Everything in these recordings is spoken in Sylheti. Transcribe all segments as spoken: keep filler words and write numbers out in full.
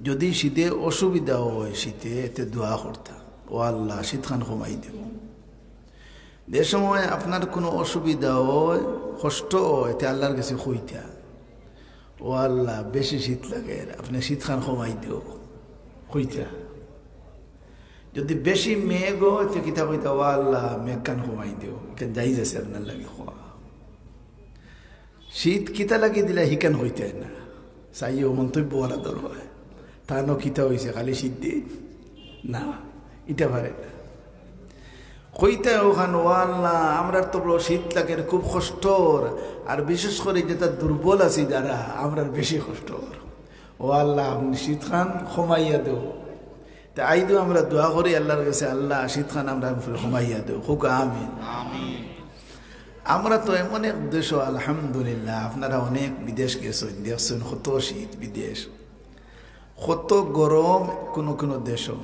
যদি শীতে অসুবিধা অয়, শীতে এতে দোয়া করতা, "ও আল্লাহ, শীতখান কমাই দেও।" যে সময় আপনার কুনু অসুবিধা অয়, কষ্ট অয়, এতে আল্লাহর গেছে কইতা, "ও আল্লাহ, বেশি শীত লাগের, আপনে শীতখান কমাই দেও," কইতা। যদি বেশি মেঘ অয়, তে কিতা কইতা, "ও আল্লাহ, মেঘখান কমাই দেও।" ইখান জায়েজ আছে আপনার লাগি কওয়া। শীত কিতা লাগি দিলা, হিখান কইতা না। চাইও মন্তব্য করা দরকার। তা ন কিতা অইছে, খালি শীত দিন? না, ইটা পারে না। কইতা অখান, "ও আল্লাহ, আমরার তো বড় শীত লাগের, খুব কষ্টর, আর বিশেষ করি যেতা দুর্বল আছি যারা, আমরার বেশি কষ্টর। ও আল্লাহ, আপনে শীতখান কমাইয়া দেও।" তে আইদু আমরা দোয়া করি আল্লাহর গেছে, "আল্লাহ, শীতখান আমরার উপরে কমাইয়া দেও।" কউক্কা আমিন। আমিন। আমরা তো এমন এক দেশো, আলহামদুলিল্লাহ, আপনারা অনেক বিদেশ গেছইন, দেখছইন কত শীত বিদেশ, কত গরম কুনু কুনু দেশো,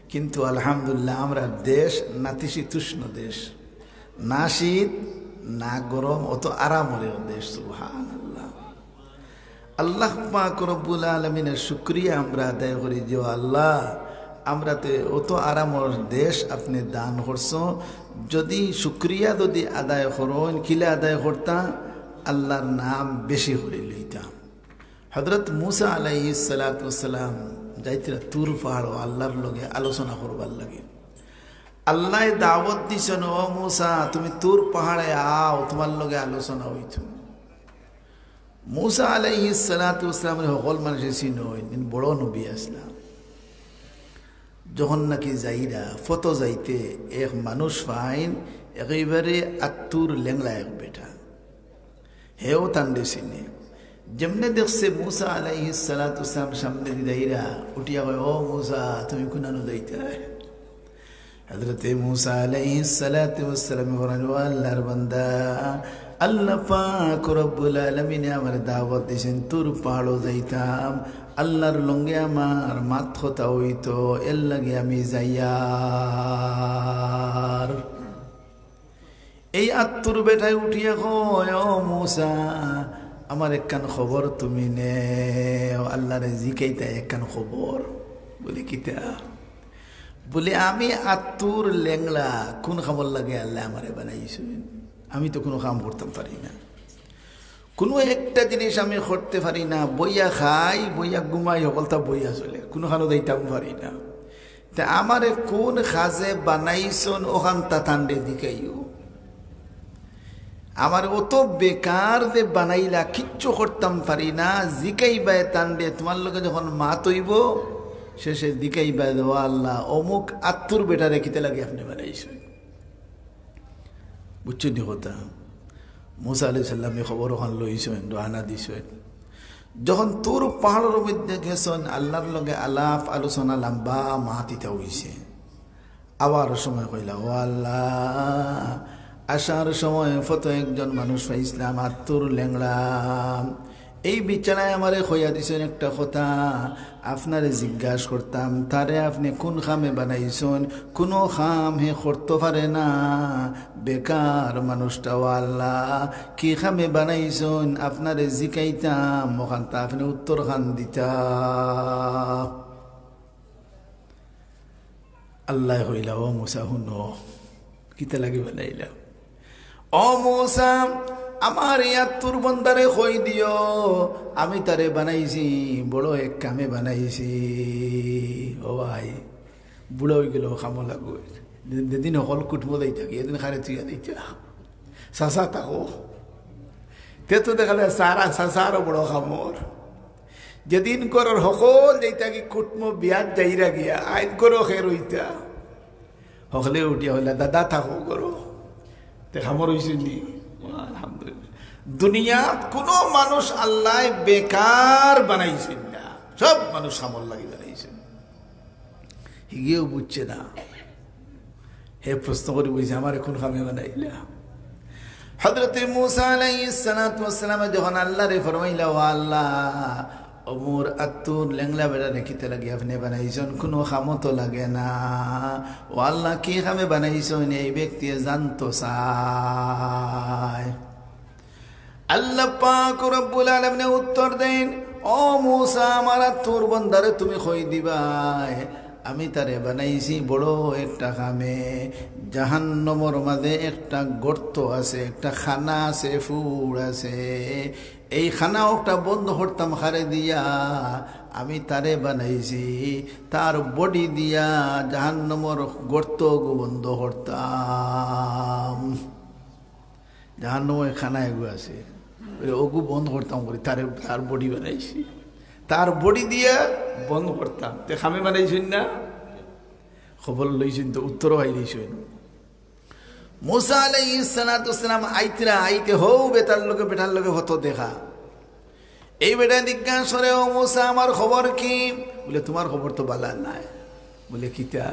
কিন্তু আলহামদুলিল্লাহ আমরার দেশ নাতিশীতোষ্ণ দেশ, না শীত না গরম, অত আরামর এক দেশ। সুবহানাল্লাহ। আল্লাহ পাক রব্বুল আলামিনের শুকরিয়া আমরা আদায় করি যে, "ও আল্লাহ, আমরারে অত আরামর দেশ আপনে দান করছো।" যদি শুকরিয়া যদি আদায় করইন, কিলা আদায় করতা? আল্লাহর নাম বেশি করি লইতা। হযরত মুসা আলাইহিস সালাতু ওয়াস সালাম যাইতরা তুর পাহাড়ো আল্লাহর লগে আলোচনা করবার লাগি। আল্লায় দাওয়াত দিছইন, "ও মুসা, তুমি তুর পাহাড়ে আও, তুমার লগে আলোচনা অইতো।" মুসা আলাইহিস সালাতু ওয়াস সালামরে হকল মানষে চিনইন, বড় নবী আছলা। যখন নাকি যাইরা, ফথো যাইতে এক মানুষ পাইন, একেবারে আত্তুর লেংড়া এক বেটা। হেও তানরে চিনে। যেমনে দেখছে মুসা আলাইহিস সালাতু ওয়াস সালাম সামনেদি যাইরা, উঠিয়া কয়, "ও মুসা, তুমি কুনানো যাইতায়?" হযরতে মুসা আলাইহিস সালাতু ওয়াস সালামে ফরমাইন, "ও আল্লাহর বান্দা, আল্লাহ পাক রব্বুল আলামিনে আমারে দাওয়াত দিছইন, তুর পাহাড়ো যাইতাম, আল্লাহর লগে আমার মাত কথা অইতো, এরলাগি আমি যাইয়ার।" এই আত্তুর বেটায় উঠিয়া কয়, "ও মুসা, আমার একখান খবর তুমি নেও, আল্লাহরে জিকাইতায় একখান খবর।" বুলে, "কিতা?" বুলে, "আমি আত্তুর লেংড়া, কুন কামর লাগি আল্লায় আমারে বানাইছইন? আমি তো কুনু কাম করতাম পারি না, কুনু একটা জিনিস আমি করতে পারি না, বইয়া খাই, বইয়া ঘুমাই, হকলতা বইয়া চলে, কুনুখানো যাইতাম পারি না। তে আমারে কুন কাজে বানাইছইন, অখানতা তানরে জিকাইও। আমারে অত বেকার যে বানাইলা, কিচ্ছু করতাম পারি না, জিকাইবায় তানরে, তুমার লগে যখন মাত অইবো, শেষে জিকাইবায়, 'ও আল্লাহ, অমুক আত্তুর বেটারে কিতা লাগি আপনে বানাইছইন?'" বুঝছইন নি কথা? মুসা আলাইহিস সালামে খবর অখান লইছইন, রওয়ানা দিছইন। যখন তুর পাহাড়র মধ্যে গেছইন, আল্লাহর লগে আলাপ আলোচনা লম্বা মাত ইতা অইছে। আবার সময় কইলা, "ও আল্লাহ, আসার সময় ফথো একজন মানুষ পাইছলাম, আত্তুর লেংড়া। এই বেচারায় আমারে কইয়া দিছইন একটা কথা, আপনারে জিজ্ঞাস করতাম, তারে আপনে কুন কামে বানাইছইন? কুনু কাম হে করতো পারে না, বেকার মানুষটা। ও আল্লাহ, কি কামে বানাইছইন? আপনারে জিকাইতাম, অখানতা আপনে উত্তরখান দিতা।" আল্লায় কইলা, "ও মুসা, হুনো, কিতা লাগি বানাইলা? ও মুসা, আমার এই আত্তুর বন্দারে কই দিও, আমি তারে বানাইছি, বড় এক কামে বানাইছি।" ও ভাই, বুড়া অইগেলে কামো লাগবো। যে-, যেদিন হকল কুটুমো যাইতা গি, এদিন কারে থুইয়া যাইতা? চাচা থাকো। তে তো দেখালে সারা চাচা আরো বড় কামর। যেদিন ঘরর হকল যাইতা গি কুটুমো বিয়াত যাইরা গিয়া, আইজ ঘরো কে রইতা? হকলে উঠিয়া কইলা, "দাদা থাকো ঘরো।" তে কামর অইছে নি? আলহামদুলিল্লাহ। দুনিয়াত কুনু মানুষ আল্লায় বেকার বানাইছইন না, সব মানুষ কামর লাগি বানাইছইন। হিগিও বুঝছে না। হে প্রশ্ন করি বইছে, "আমারে কুন কামে বানাইলা?" হযরতে মুসা আলাইহিস সালাতু ওয়াস সালামে যখন আল্লাহরে ফরমাইলা, "ও আল্লাহ, অমুর আত্তুর লেংলা বেটারে কিতা লাগি আপনে বানাইছইন? কুনু কামো তো লাগে না। ও আল্লাহ, কি কামে বানাইছইন?" এই ব্যক্তিয়ে জানতো চায়। আল্লাহ পাক রব্বুল আলামিনে উত্তর দেইন, ও মুসা, আমার আত্তর বন্দারে তুমি কই দিবায়, আমি তারে বানাইছি বড় একটা কামে। জাহান্নামর মাঝে একটা গর্ত আছে, একটা খানা আছে, ফুড় আছে। এই খানা একটা বন্ধ করতাম কারে দিয়া, আমি তারে বানাইছি, তার বডি দিয়া জাহান্নামর গর্ত বন্ধ করতাম। জাহান্নামর খানা এগু আছে, বলে, ওগু বন্ধ করতাম করি, তারে, তার বডি বানাইছি, তার বডি দিয়া বন্ধ করতাম। তে কামে বানাইছইন না? খবর লইছইন তো, উত্তরও পাই লইছইন। মুসা আলাইহিস সালাতু ওয়াস সালাম আইতরা, আইতে হউ বেটার লগে, বেটার লগে হতো দেখা। এই বেটায় জিজ্ঞাসা করে, "ও মুসা, আমার খবর কি?" বলে, "তোমার খবর তো বালা নাই।" বলে, "কিতা?"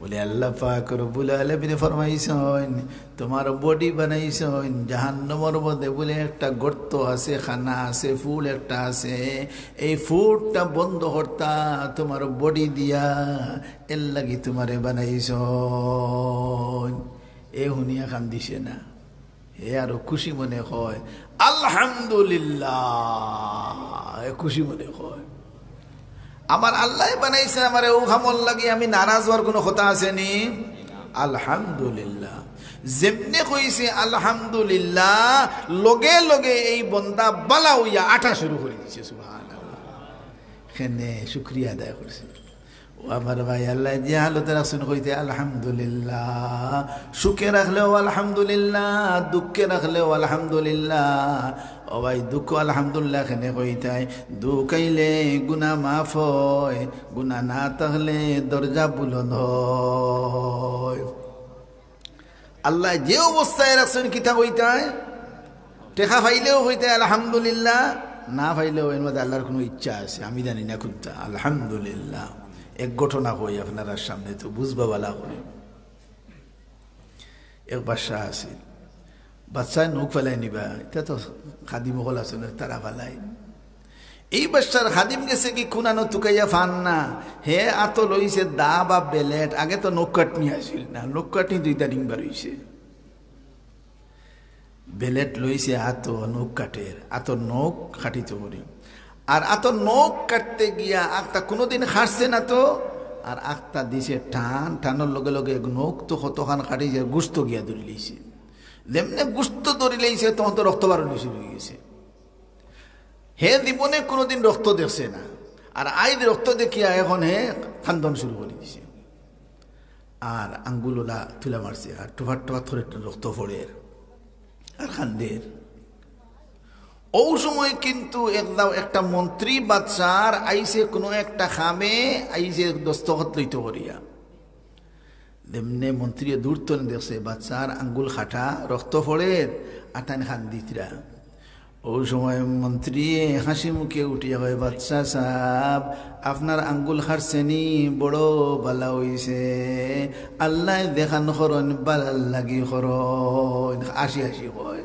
বলে, "আল্লাহ পাক রব্বুল আলামিনে ফরমাইছইন, তোমার বডি বানাইছইন, জাহান্নামর মধ্যে বলে একটা গর্ত আছে, খানা আছে, ফুড় একটা আছে, এই ফুড়টা বন্ধ করতা তোমার বডি দিয়া, এর লাগি তোমারে বানাইছইন।" এ হুনিয়া কান্দিছে না। হে আরো খুশি মনে কয়, "আলহামদুলিল্লাহ।" এ খুশি মনে কয়, "আমার আল্লায় বানাইছে আমারে, অউ কামর লাগি আমি নারাজ অওয়ার কুনু কথা আছে নি?" আলহামদুলিল্লাহ। যেমনে কইছে আলহামদুলিল্লাহ, লগে লগে এই বন্দা বালা অইয়া আটা শুরু করি দিছে। সুবহানাল্লাহ। কেনে শুকরিয়া আদায় করছে। ও আমার ভাই, আল্লায় যে হালতে রাখছইন কইতে আলহামদুলিল্লাহ, সুখে রাখলেও আলহামদুলিল্লাহ, দুঃখে রাখলেও আলহামদুলিল্লাহ। ও ভাই, দুঃখ আলহামদুলিল্লাহ কেনে কইতায়? দুঃখ আইলে গুনা মাফ অয়, গুনা না থাকলে দরজা বুলন্দ অয়। আল্লায় যে অবস্থায় রাখছইন, কিতা কইতায়? টেকা পাইলেও কইতায় আলহামদুলিল্লাহ, না পাইলেও এর মধ্যে আল্লাহর কুনু ইচ্ছা আছে, আমি জানি না কুনটা। আলহামদুলিল্লাহ। এক ঘটনা কই আপনারার সামনে, তো বুঝবা বালা করি। এক বাদশা আছিল, বাদশায় নখ ফালাই নিবা, ইতা তো খাদিম অকল আছইন, তারা ফালাই। এই বাদশার খাদিম গেছে কি কুনানো তুকাইয়া পার না, হে আতো লইছে দা বা বেলেট, আগে তো নখ কাটনি আছিল না, নখ কাটনি দুইটা ডিং বার অইছে। বেলেট লইছে আতো নখ কাটের, আতো নখ কাটিতো করি। আর আতো নখ কাটতে গিয়া আখতা কুনুদিন কাটছে না তো, আর আখতা দিছে টান, টানর লগে লগে এক নখ তো কতখান কাটি যায়, গুস্ত গিয়া ধরি লইছে। যেমনে গুস্ত ধরি লইছে, তখন তো রক্ত বারনি শুরু অই গেছে। হে জীবনে কুনুদিন রক্ত দেখছে না, আর আইজ রক্ত দেখিয়া এখন হে কান্দন শুরু করি দিছে। আর আঙ্গুল ওলা তুলা মারছে, আর টুপার টুপার করে রক্ত পড়ের, আর কান্দের। অউ সময় কিন্তু একদা-, একটা মন্ত্রী বাদশার আইছে কুনু একটা কামে, আইছে দস্তখত লইতো করিয়া। যেমনে মন্ত্রীয়ে দূর তনে দেখছে, বাদশার আঙ্গুল কাটা, রক্ত পড়ের, আর তাইন কান্দিতরা। অউ সময় মন্ত্রীয়ে হাসি মুখে উঠিয়া কয়, "বাদশা সাব, আপনার আঙ্গুল কাটছে নি, বড় বালা অইছে। আল্লায় যেখান করইন, বালার লাগি করইন।" হাসি হাসি কয়।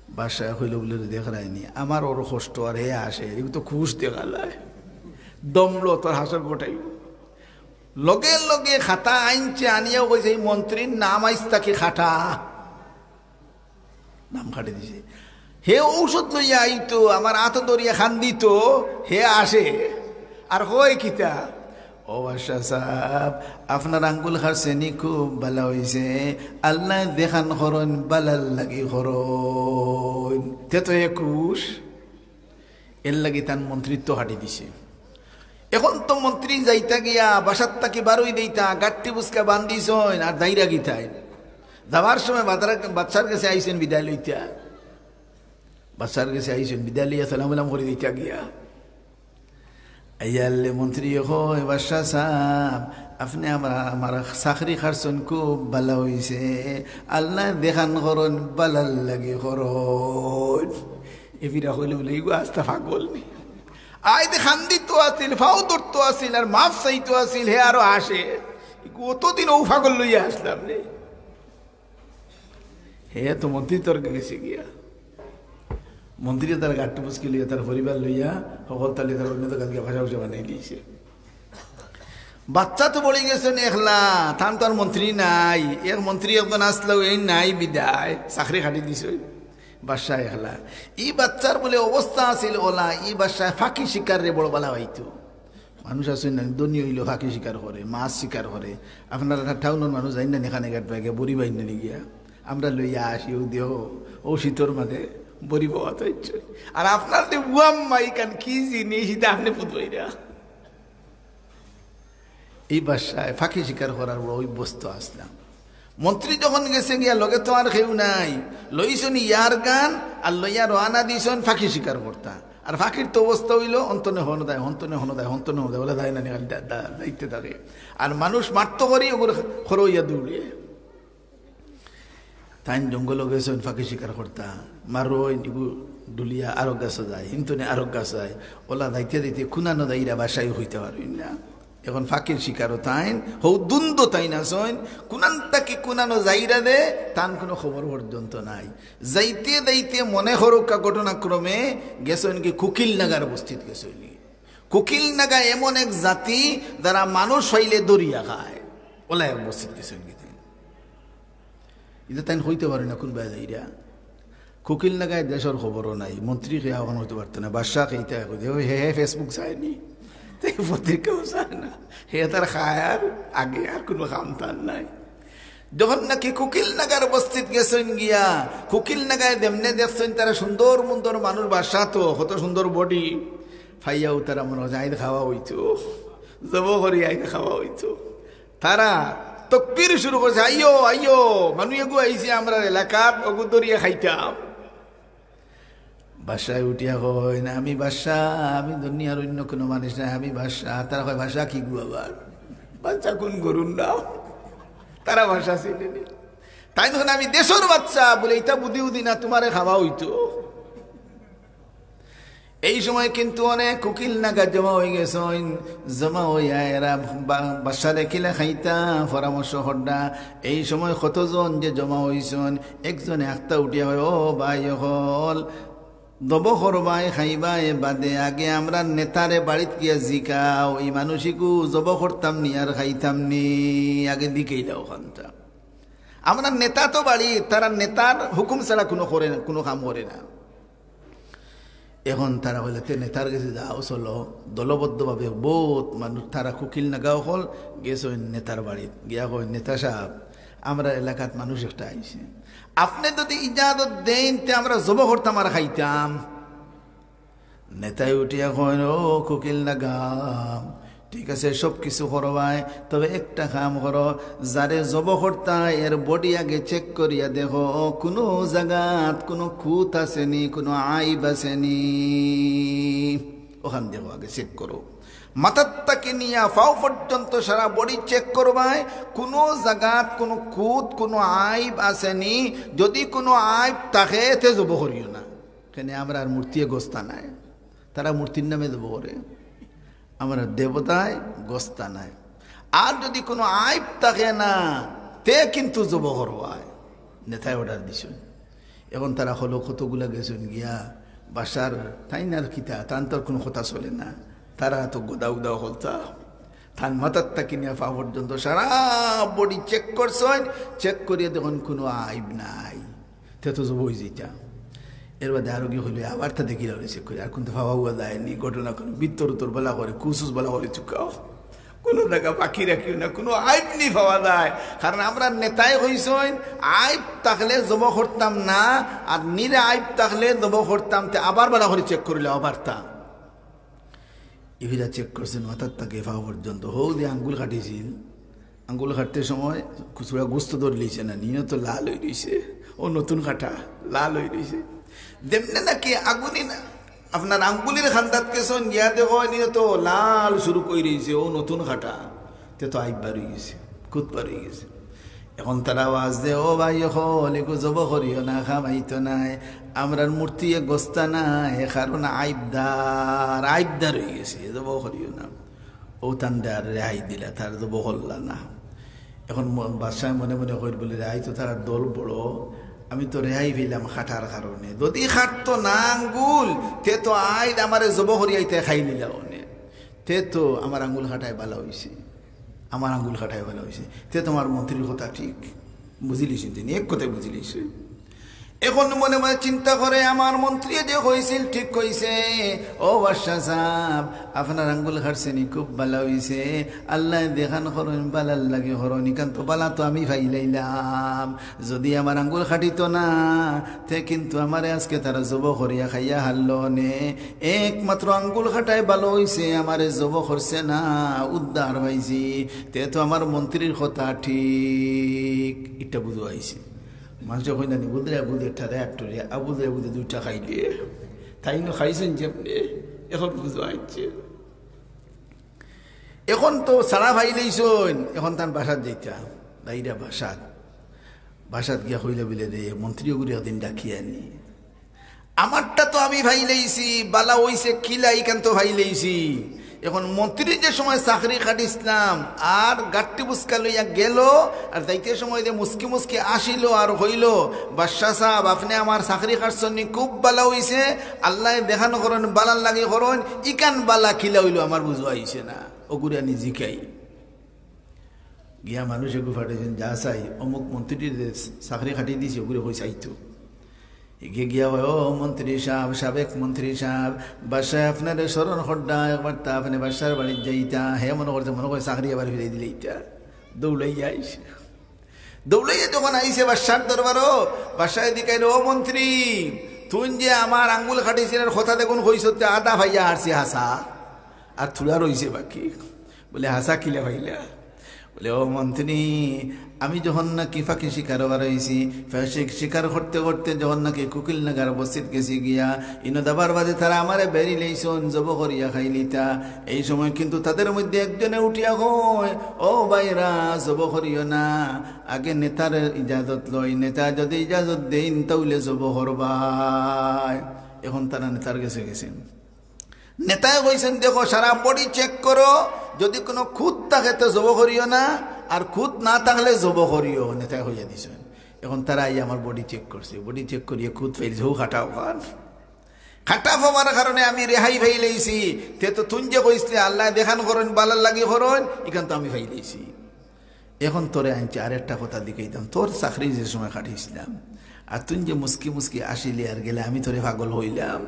বাদশায় কইলো বুলে, "দেখরায়নি, আমার অর কষ্ট আর হে হাসের, এগু তো খুশ দেখালায়। দমলো তোর হাসর গোটাইবো।" লগে লগে খাটা আনছে, আনিয়াও কইছে, "এই মন্ত্রীর নাম আইজ থাকি কাটা।" নাম কাটি দিছে। হে ঔষধ লইয়া আইতো, আমার আতো ধরিয়া কান্দিতো, হে আসে। আর কয় কিতা, "ও বাদশা সাব, আপনার আঙ্গুল কাটছে নি, খুব বালা অইছে। আল্লায় যেখান করইন, বালার লাগি করইন।" তে তো হে খুশ। এর লাগি তান মন্ত্রিত্ব কাটি দিছে। এখন তো মন্ত্রী যাইতা গিয়া বাসার থাকি বারই দিতা, গাট্টি বুসকা বান্ধিছইন আর দাইরা গিতাইন। যাওয়ার সময় বাদশার গেছে আইছইন বিদায় লইতা, বাদশার গেছে আইছইন বিদায় লইয়া সালাম আলাম করি দিতা গিয়া। আইয়ারলে মন্ত্রী কয়, "বাদশা সাব, আপনে আমার, আমার চাকরি কাটছইন, খুব বালা অইছে। আল্লায় যেখান করইন, বালার লাগি করইন।" এ ফিরা কইলো বুলে, "ইগু আস্তা পাগল নি? আইজ কান্দিতো আছিল, ফাও ধরতো আছিল, আর মাফ চাইতো আছিল, হে আরো আসে। ইগু অতদিন অউ পাগল লইয়া আসলাম রে।" হে তো মন্ত্রী তর্কে গেছে গিয়া। মন্ত্রী তার গাট্টি বুসকি লইয়া, তার পরিবার লইয়া, হকলতা লইয়া তার অন্য জাগাত গিয়া বাসা উসা বানাই দিছে। বাচ্চা তো বড়ি গেছইন একলা, তান তো আর মন্ত্রী নাই। এক মন্ত্রী একজন আসলো, এই নাই বিদায়, চাকরি কাটি দিছে। বাদশা একলা। ই বাচ্চার বুলে অবস্থা আছিল অলা, ই বাদশায় ফাকি শিকাররে বড় বালা পাইতো। মানুষ আছইন না, ধনী অইলো ফাকি শিকার করে, মাছ শিকার করে। আপনারা টাউনর মানুষ যাইন না, এখানে গেট ব্যাগে বড়ি বাইন নিয়ে গিয়া আমরা লইয়া আসি, ও দেহ, ও শীতর মাঝে বড়ি বাওয়া তো ইচ্ছে। আর আপনার যে বুয়াম মাই কান কি জিনিস, ইটা আপনি বুঝবাইরা। এই বাদশায় ফাকি শিকার করার বড় অভ্যস্ত আসলাম। মন্ত্রী যখন গেছে গিয়া, লগে তো আর কেউ নাই, লইছইন ইয়ার গান আর লইয়া রওয়ানা দিছইন ফাকি শিকার করতা। আর ফাকির তো অবস্থা অইলো, অন্তনে হন দেয়, হন্তনে হন দেয়, হন্তনে হন দেয়, ওলা দেয় না নি, খালি দা-, দা-, দাইতে থাকে। আর মানুষ মারতো করি, ওগুলো খরো ইয়া দৌড়ে। তাইন জঙ্গলো গেছইন ফাকি শিকার করতা, মারইন, ইগু ডুলিয়া আরক গাছো যায়, হিন্তনে আরক গাছো যায়, ওলা যাইতে যাইতে কুনানো যাইরা বাদশায় কইতা পারইন না। এখন ফাকির শিকারও তাইন, হউ দুন্দো তাইন আছইন, কুনান থাকি কুনানো যাইরা দে, তান কুনু খবর পর্যন্ত নাই। যাইতে যাইতে মনে করউক্কা ঘটনাক্রমে গেছইন কি কুকিল নাগার বস্তিত গেছইন। কুকিল নাগা এমন এক জাতি, যারা মানুষ পাইলে ধরিয়া খায়, ওলা এক বস্তিত গেছইন কি তাইন। ইটা তাইন কইতা পারইন না কুনবায় যাইরা। কুকিল নাগায় দেশর খবরও নাই, মন্ত্রী কেউ অখন কইতা পারতো না, বাদশা কেইতা কইতে, "ওই হে, হে Facebook চায়নি, তে পত্রিকাও চায় না, হে তার খায় আর আগে আর কুনু কাম তার নাই।" যখন নাকি কুকিল নাগার বস্তিত গেছইন গিয়া, কুকিল নাগায় যেমনে দেখছইন তারা সুন্দর মুন্দর মানুষ, বাদশা তো কত সুন্দর বডি, পাইয়াও তারা মনে হয় আইন খাওয়া অইতো, জবো করি আইন খাওয়া অইতো। তারা তকবির শুরু করছে, "আইও, আইও, মানু এগু আইছে আমরার এলাকাত, অগু ধরিয়া খাইতাম।" বাদশায় উঠিয়া কইন, "আমি বাদশা, আমি দুনিয়ার অন্য কুনু মানুষ নায়, আমি বাদশা।" তারা কয়, "বাদশা কিগু আবার? বাদশা কুন গরুর নাম?" তারা বাদশা চিনে নি। তাইন কইন, "আমি দেশর বাদশা।" বুলে, "ইটা বুঝি বুঝি না, তুমারে খাওয়া অইতো।" এই সময় কিন্তু অনেক কুকিল নাগা জমা অইগেছইন। জমা অইয়া এরা বা-, বাদশারে কিলা খাইতা পরামর্শ কররা। এই সময় কতজন যে জমা অইছইন, একজনে আখতা উঠিয়া কয়, "ও ভাই অকল, জবো করবায় খাইবায় বাদে আগে আমরার নেতারে বাড়িত গিয়া জিকাও, ই মানুষিকু জবো করতাম নি আর খাইতাম নি, আগে জিকাইলাও খানতা।" আমরার নেতা তো বাড়িত, তারা নেতার হুকুম ছাড়া কুনু করে না, কুনু কাম করে না। এখন তারা কইলা, "তে নেতার গেছে যাও, চলো।" দলবদ্ধভাবে বউত মানুষ, তারা কুকিল নাগা অকল গেছইন নেতার বাড়িত। গিয়া কইন, "নেতা সাব, আমরার এলাকাত মানুষ একটা আইছে, আপনে যুদি ইজাজত দেইন, তে আমরা জবো করতাম আর খাইতাম।" নেতায় উঠিয়া কইন, "ও কুকিল নাগা, ঠিক আছে, সব কিছু করবায়, তবে একটা কাম করো, যারে জবো করতায়, এর বডি আগে চেক করিয়া দেখো, কুনু জাগাত কুনু খুঁত আছে নি, কুনু আইব আছে নি, অখান দেখো, আগে চেক করো।" মাথার থাকি নিয়া পাও পর্যন্ত সারা বডি চেক করবায়, কুনু জাগাত কুনু খুঁত, কুনু আইব আছে নি। যুদি কুনু আইব থাকে, তে জবো করিও না। কেনে আমরার মূর্তিয়ে গস্তা নায়, তারা মূর্তির নামে জবো করে। আমরার দেবতায় গস্তা নায়। আর যুদি কুনু আইব থাকে না, তে কিন্তু জবো করবায়। নেতায় অর্ডার দিছইন। এখন তারা অকল কতগুলা গেছইন গিয়া, বাদশার তাইন আর কিতা, তান তো আর কুনু কথা চলে না। তারা তো গদা উদা অকলতা। তান মাথার থাকি নিয়া পাও পর্যন্ত সারা বডি চেক করছইন, চেক করিয়া দেখইন কুনু আইব নাই। তে তো জবো অইযিতা। এর বাদে আরোগি কইল, "আবার তা দেখিলাও রে, চেক করি, আর কুনতা পাওয়া যায় নি, ঘটনা কুনু ভিতর উত্তর বালা করি, খুঁত উত বালা করি চুকাও, কুনু জাগা বাকি রাখিও না, কুনু আইব নি পাওয়া যায়।" কারণ আমরার নেতায় কইছইন, আইব থাকলে জবো করতাম না, আর নিরে আইব থাকলে জবো করতাম, তে আবার বালা করি চেক করিলাও, আবার তা। ইফিরা চেক করছইন মাথার থাকি পাও পর্যন্ত, হউ যে আঙ্গুল কাটিছিল, আঙ্গুল কাটতে সময় কুচুড়া গোস্ত ধরলিছে না, নিয়ে তো লাল অই রইছে, ও নতুন কাটা, লাল অই রইছে। যেমনে নাকি আগুনি না, আপনার আঙ্গুলির খান্দাত গেছইন গিয়া দেখো, নিয়ে তো লাল শুরু কই রইছে, ও নতুন কাটা, তে তো আইব বার অই গেছে, খুঁত বার অই গেছে। এখন তারা আওয়াজ দে, "ও ভাই অকল, ইগু জবো করিও না, কাম অইতো নায়, আমরার মূর্তিয়ে গস্তা নায়, কারণ আইবদার, আইবদার অই গেছে, জবো করিও না।" ও তানরে আর রেহাই দিলা, তার জবো করলা না। এখন ম-, বাদশায় মনে মনে কইর বুলে, "রেহাই তো তার দল বড়, আমি তো রেহাই পাইলাম কাটার কারণে। যুদি কাটতো না আঙ্গুল, তে তো আইজ আমারে জবো করিয়া ইতায় খাই নিলা অনে। তে তো আমার আঙ্গুল কাটায় বালা অইছে, আমার আঙ্গুল কাটায় বালা অইছে। তে তো আমার মন্ত্রীর কথা ঠিক।" বুঝিলিছইন, তিনি এক কথায় বুঝিলিছইন। এখন মনে মনে চিন্তা করে, "আমার মন্ত্রীয়ে যে কইছিল ঠিক কইছে, ও বাদশা সাব, আপনার আঙ্গুল কাটছে নি, খুব বালা অইছে, আল্লায় যেখান করইন বালার লাগি করইন, ইখান তো বালা তো আমি পাইলাইলাম, যদি আমার আঙ্গুল কাটিতো না, তে কিন্তু আমারে আজকে তারা জবো করিয়া খাইয়া হারলো নে, একমাত্র আঙ্গুল কাটায় বালা অইছে, আমারে জবো করছে না, উদ্ধার পাইছি, তে তো আমার মন্ত্রীর কথা ঠিক।" ইটা বুঝো আইছে। মানষে কইন না নি, "বুদরে বুদে ঠারে আট্টুরে, আবুদরে বুদে দুইটা খাইলে।" তাইন খাইছইন যেমনে, এখন বুঝো আইছে। এখন তো ছাড়া পাইলাইছইন, এখন তান বাসাত যাইতা, বাইরা বাসাত। বাসাত গিয়া কইলা বুলে, "রে, মন্ত্রী ওগুরে ওদিন ডাকিয়া আনি।" আমারটা তো আমি পাইলাইছি, বালা অইছে কিলা, ইখান তো পাইলাইছি। এখন মন্ত্রীর যে সময় চাকরি কাটিছলাম, আর গাট্টি বুসকা লইয়া গেল, আর যাইতে সময় যে মুসকি মুসকি আসিল আর কইল, "বাদশা সাব, আপনে আমার চাকরি কাটছইন নি, খুব বালা অইছে, আল্লায় যেখান করইন বালার লাগি করইন, ইখান বালা কিলা অইল আমার বুঝো আইছে না।" ওগুরে আনি জিকাই। গিয়া মানুষ এগু পাঠাইছইন, "যা চাই, অমুক মন্ত্রীর যে চাকরি কাটি দিছে, ওগুরে কই চাইতো।" এগিয়ে গিয়া কয়, "ও মন্ত্রী সাব, সাবেক মন্ত্রী সাব, বাদশায় আপনারে স্মরণ কররা, একবার তা আপনে বাদশার বাড়িত যাইতা।" হে মনে করছে, মনে করে চাকরি আবার ফিরাই দিলে ইটা। দৌড়াইয়া আইছে। দৌড়াইয়া যখন আইছে বাদশার দরবারো, বাদশায় জিকাইল, "ও মন্ত্রী, তুইন যে আমার আঙ্গুল কাটিছিলার কথা দেখুন কইছত, তে আধা পাইয়া হারছি হাছা, আর থুড়া রইছে বাকি।" বুলে, "হাছা কিলা পাইলা?" বুলে, "ও মন্ত্রী, আমি যখন নাকি ফাকি শিকার বার অইছি, ফাকি শিকার করতে করতে যখন নাকি কুকিল নাগার বস্তিত গেছি গিয়া, ইনো দাবার বাদে তারা আমারে বেড়ি লইছইন, জবো করিয়া খাইলিতা। এই সময় কিন্তু তাদের মধ্যে একজনে উঠিয়া কয়, 'ও ভাইরা, জবো করিও না, আগে নেতার ইজাজত লই, নেতা যদি ইজাজত দেইন, তাইলে জবো করবায়।'" এখন তারা নেতার গেছে গেছইন। নেতায় কইছইন, "দেখো, সারা বডি চেক করো, যদি কুনু খুত থাকে তো জবো করিও না, আর খুত না থাকলে জবো করিও।" নেতায় কইয়া দিছইন। এখন তারা আইয়া আমার বডি চেক করছে, বডি চেক করিয়া খুত পাইছে, হউ কাটা অখান। কাটা পাওয়ার কারণে আমি রেহাই পাইলাইছি। তে তো তুইন যে কইছলে আল্লায় যেখান করইন বালার লাগি করইন, ইখান তো আমি পাইলাইছি। এখন তোরে আনছি আরেকটা কথা জিকাইতাম, তোর চাকরি যে সময় কাটিছলাম, আর তুইন যে মুসকি মুসকি আসিলে আর গেলে, আমি তোরে পাগল কইলাম।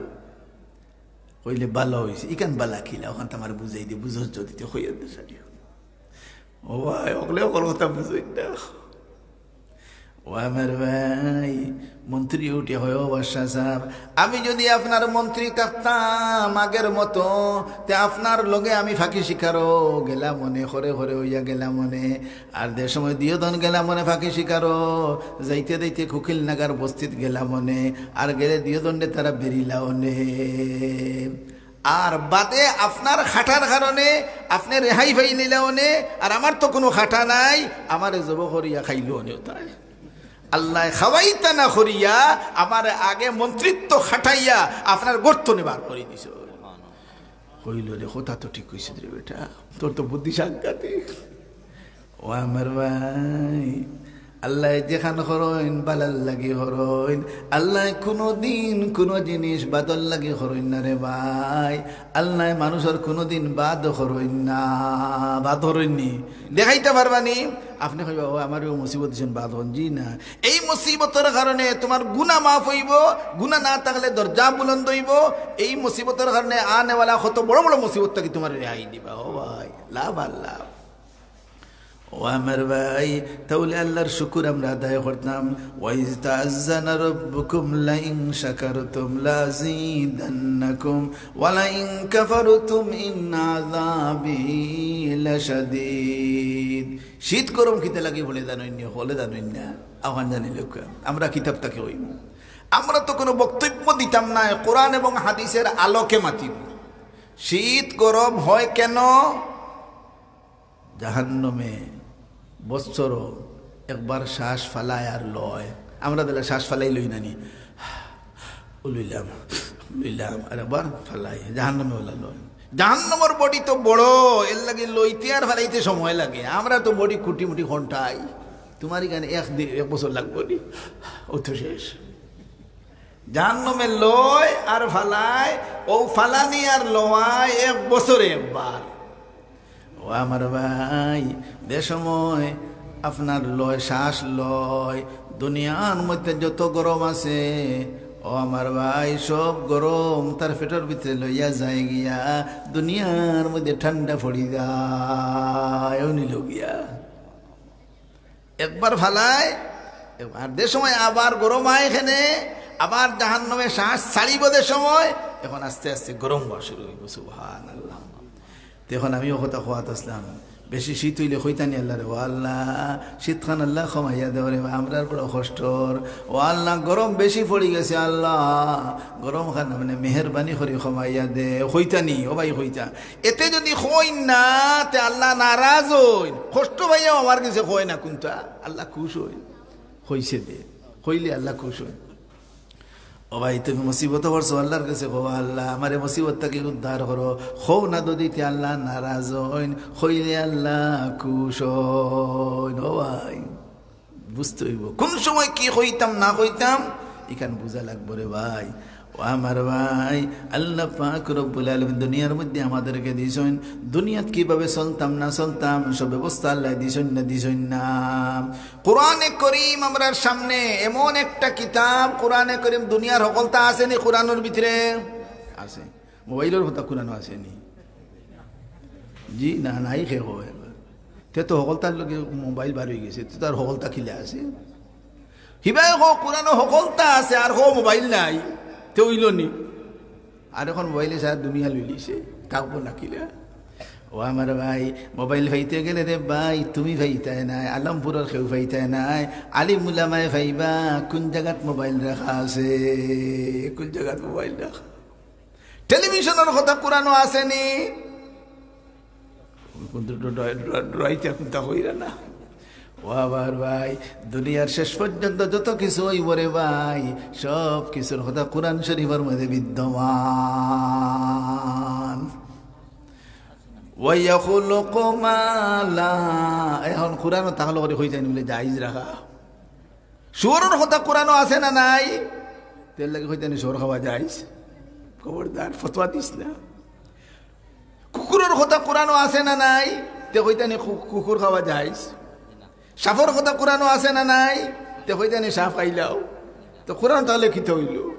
কইলে, "বালা অইছে, ইখান বালা কিলা, অখান তো আমারে বুঝাই দে, বুঝস যদি তে কইয়া দে সারি।" ও ভাই, অকলে অকল কথা বুঝইন না। ও আমার ভাই, মন্ত্রী উঠে কয়, "ও বাদশা সাব, আমি যদি আপনার মন্ত্রী থাকতাম আগের মতো, তে আপনার লগে আমি ফাকি শিকারো গেলাম অনে, করে করে অইয়া গেলাম অনে।" আর যে সময় দিয়দন গেলাম অনে ফাকি শিকারো, যাইতে যাইতে কুকিল নাগার বস্তিত গেলাম অনে, আর গেলে দিয়দনরে তারা বেড়িলা অনে। আর বাদে আপনার কাটার কারণে আপনে রেহাই পাইলিলা অনে, আর আমার তো কুনু কাটা নাই, আমারে জবো করিয়া খাইলো অনে তাই। আল্লায় খাওয়াইতা না করিয়া আমারে আগে মন্ত্রিত্ব খাটাইয়া আপনার গর্ত থনে বার করি দিছইন। কইল, "রে, কথা তো ঠিক কইছস রে বেটা, তোর তো বুদ্ধি সাংঘাতিক।" ও আমার ভাই, আল্লায় যেখান করইন, বালার লাগি করইন। আল্লায় কুনুদিন কুনু জিনিস বাদর লাগি করইন না রে ভাই। আল্লায় মানুষর কুনুদিন বাদ করইন না। বাদ করইন নি? দেখাইতা পারবা নি? আপনে কইবা, "ও, আমারে অউ মুসিবত দিছইন, বাদ করইন।" জি না। এই মুসিবতর কারণে তুমার গুনা মাফ অইবো, গুনা না থাকলে দরজা বুলন্দ অইবো। এই মুসিবতর কারণে আনেওয়ালা কত বড় বড় মুসিবত থাকি তুমারে রেহাই দিবা। ও ভাই, লাভ আর লাভ। ও আমার ভাই, তাইলে আল্লার শুকুর আমরা আদায় করতাম। "ওয়াইজ তাআজ্জানা রাব্বুকুম লাইন শাকারতুম লাযীদান্নাকুম ওয়া লাইন কাফারতুম ইন্না আযাবি লাশাদীদ।" শীত গরম কিতা লাগি বলে জানইন নি, হকলে জানইন না, আহ্বান জানিল। আমরা কিতাব থাকি কইমু, আমরা তো কুনু বক্তব্য দিতাম না, কোরআন এবং হাদিসের আলোকে মাতিমু। শীত গরম হয় কেন? জাহান্নামে বৎসরো একবার শ্বাস ফালায় আর লয়। আমরা দিলা শ্বাস ফালাই লই না নি, ও লইলাম, লইলাম, আর একবার ফালাই, জাহান্নামে ওলা লয়। জাহান্নামর বডি তো বড়, এর লাগি লইতে আর ফালাইতে সময় লাগে। আমরা তো বডি কুটি মুটি ঘন্টায়, তুমার ইখান এক দি-, এক বছর লাগবো নি, ও তো শেষ। জাহান্নামে লয় আর ফালায়, ও ফালানি আর লওয়ায় এক বছরে একবার। ও আমার ভাই, যে সময় আপনার লয়, শ্বাস লয়, দুনিয়ার মধ্যে যত গরম আছে, ও আমার ভাই, সব গরম তার পেটর ভিতরে লইয়া যায় গিয়া, দুনিয়ার মধ্যে ঠান্ডা পড়ি যায়, অউ নিল গিয়া। একবার ফালায়, আর যে সময় আবার গরম আয় এখানে, আবার জাহান্নামে শ্বাস ছাড়িব যে সময়, এখন আস্তে আস্তে গরম হওয়া শুরু হইব। সুবহানাল্লাহ। তে এখন আমি অউ কথা কওয়াত আছলাম, বেশি শীত অইলে কইতানি আল্লাহরে, "ও আল্লাহ, শীতখান আল্লাহ কমাইয়া দেও রে, আমরার বড় কষ্টর। ও আল্লাহ, গরম বেশি পড়ি গেছে আল্লাহ, গরমখান আপনে মেহেরবানি করি কমাইয়া দে।" কইতানি, ও ভাই কইতা। এতে যদি কইন না, তে আল্লাহ নারাজ অইন, কষ্ট পাইয়াও আমার গেছে কয় না কুনটা, আল্লাহ খুশ অইন। কইছে দে, কইলে আল্লাহ খুশ অইন। ও ভাই, তুমি মুসিবত পড়ছো, আল্লাহর গেছে কও, "আল্লাহ, আমারে মুসিবত থাকি উদ্ধার করো।" কও না যদি, তে আল্লাহ নারাজ অইন, কইলে আল্লাহ খুশ অইন। ও ভাই, বুঝতে অইব কুন সময় কি কইতাম না কইতাম, ইখান বুঝা লাগবো রে ভাই। ও আমার ভাই, আল্লাহ পাক রব্বুল আলামিন দুনিয়ার মধ্যে আমাদেরকে দিছইন, দুনিয়াত কিভাবে চলতাম না চলতাম, সব ব্যবস্থা আল্লাহ দিছইন না দিছইন না। কোরআনে করিম আমরার সামনে এমন একটা কিতাব, কোরআনে করিম দুনিয়ার হকলতা আছে নি কোরআনর ভিতরে? আছে। মোবাইলর কথা কোরআনো আছে নি? জি না, নাই। কে কয়? তে তো হকলতার লগে মোবাইল বার অই গেছে, তে তার হকলতা কিলা আছে? হিবায় কও কোরআনো হকলতা আছে, আর কও মোবাইল নাই, তে অইল নি? আর এখন মোবাইলে সারা দুনিয়া লইলিছে, থাকবো না কিলা? ও আমার ভাই, মোবাইল পাইতে গেলে রে ভাই, তুমি পাইতায় নায়, আলমপুরর কেউ পাইতায় নায়, আলিম উলামায় পাইবা, কুন জাগাত মোবাইল রাখা আছে, কুন জাগাত মোবাইল রাখা। টেলিভিশনর কথা কোরআনো আছে নি? কুনটা ডরাইতে কুনটা কইরা না। ও আমার ভাই, দুনিয়ার শেষ পর্যন্ত যত কিছু অইব রে ভাই, সব কিছুর কথা কোরআন শরীফর মধ্যে বিদ্যমান। ওয়া ইয়াখলুকু মা লা, এখন কোরআনো তাহলে করে কইতানি বলে জায়েজ রাখা। শুয়োরর কথা কোরআনো আছে না নাই? তে এর লাগি কইতানি শুয়োর খাওয়া জায়েজ। খবরদার, ফতোয়া দিস না। কুকুরর কথা কোরআনো আছে না নাই? তে কইতানি কু-, কুকুর খাওয়া জায়েজ। সাপর কথা কোরআনো আছে না নাই? তে কইতানি সাপ খাইলাও। তো কোরআন তাহলে কিতা অইল?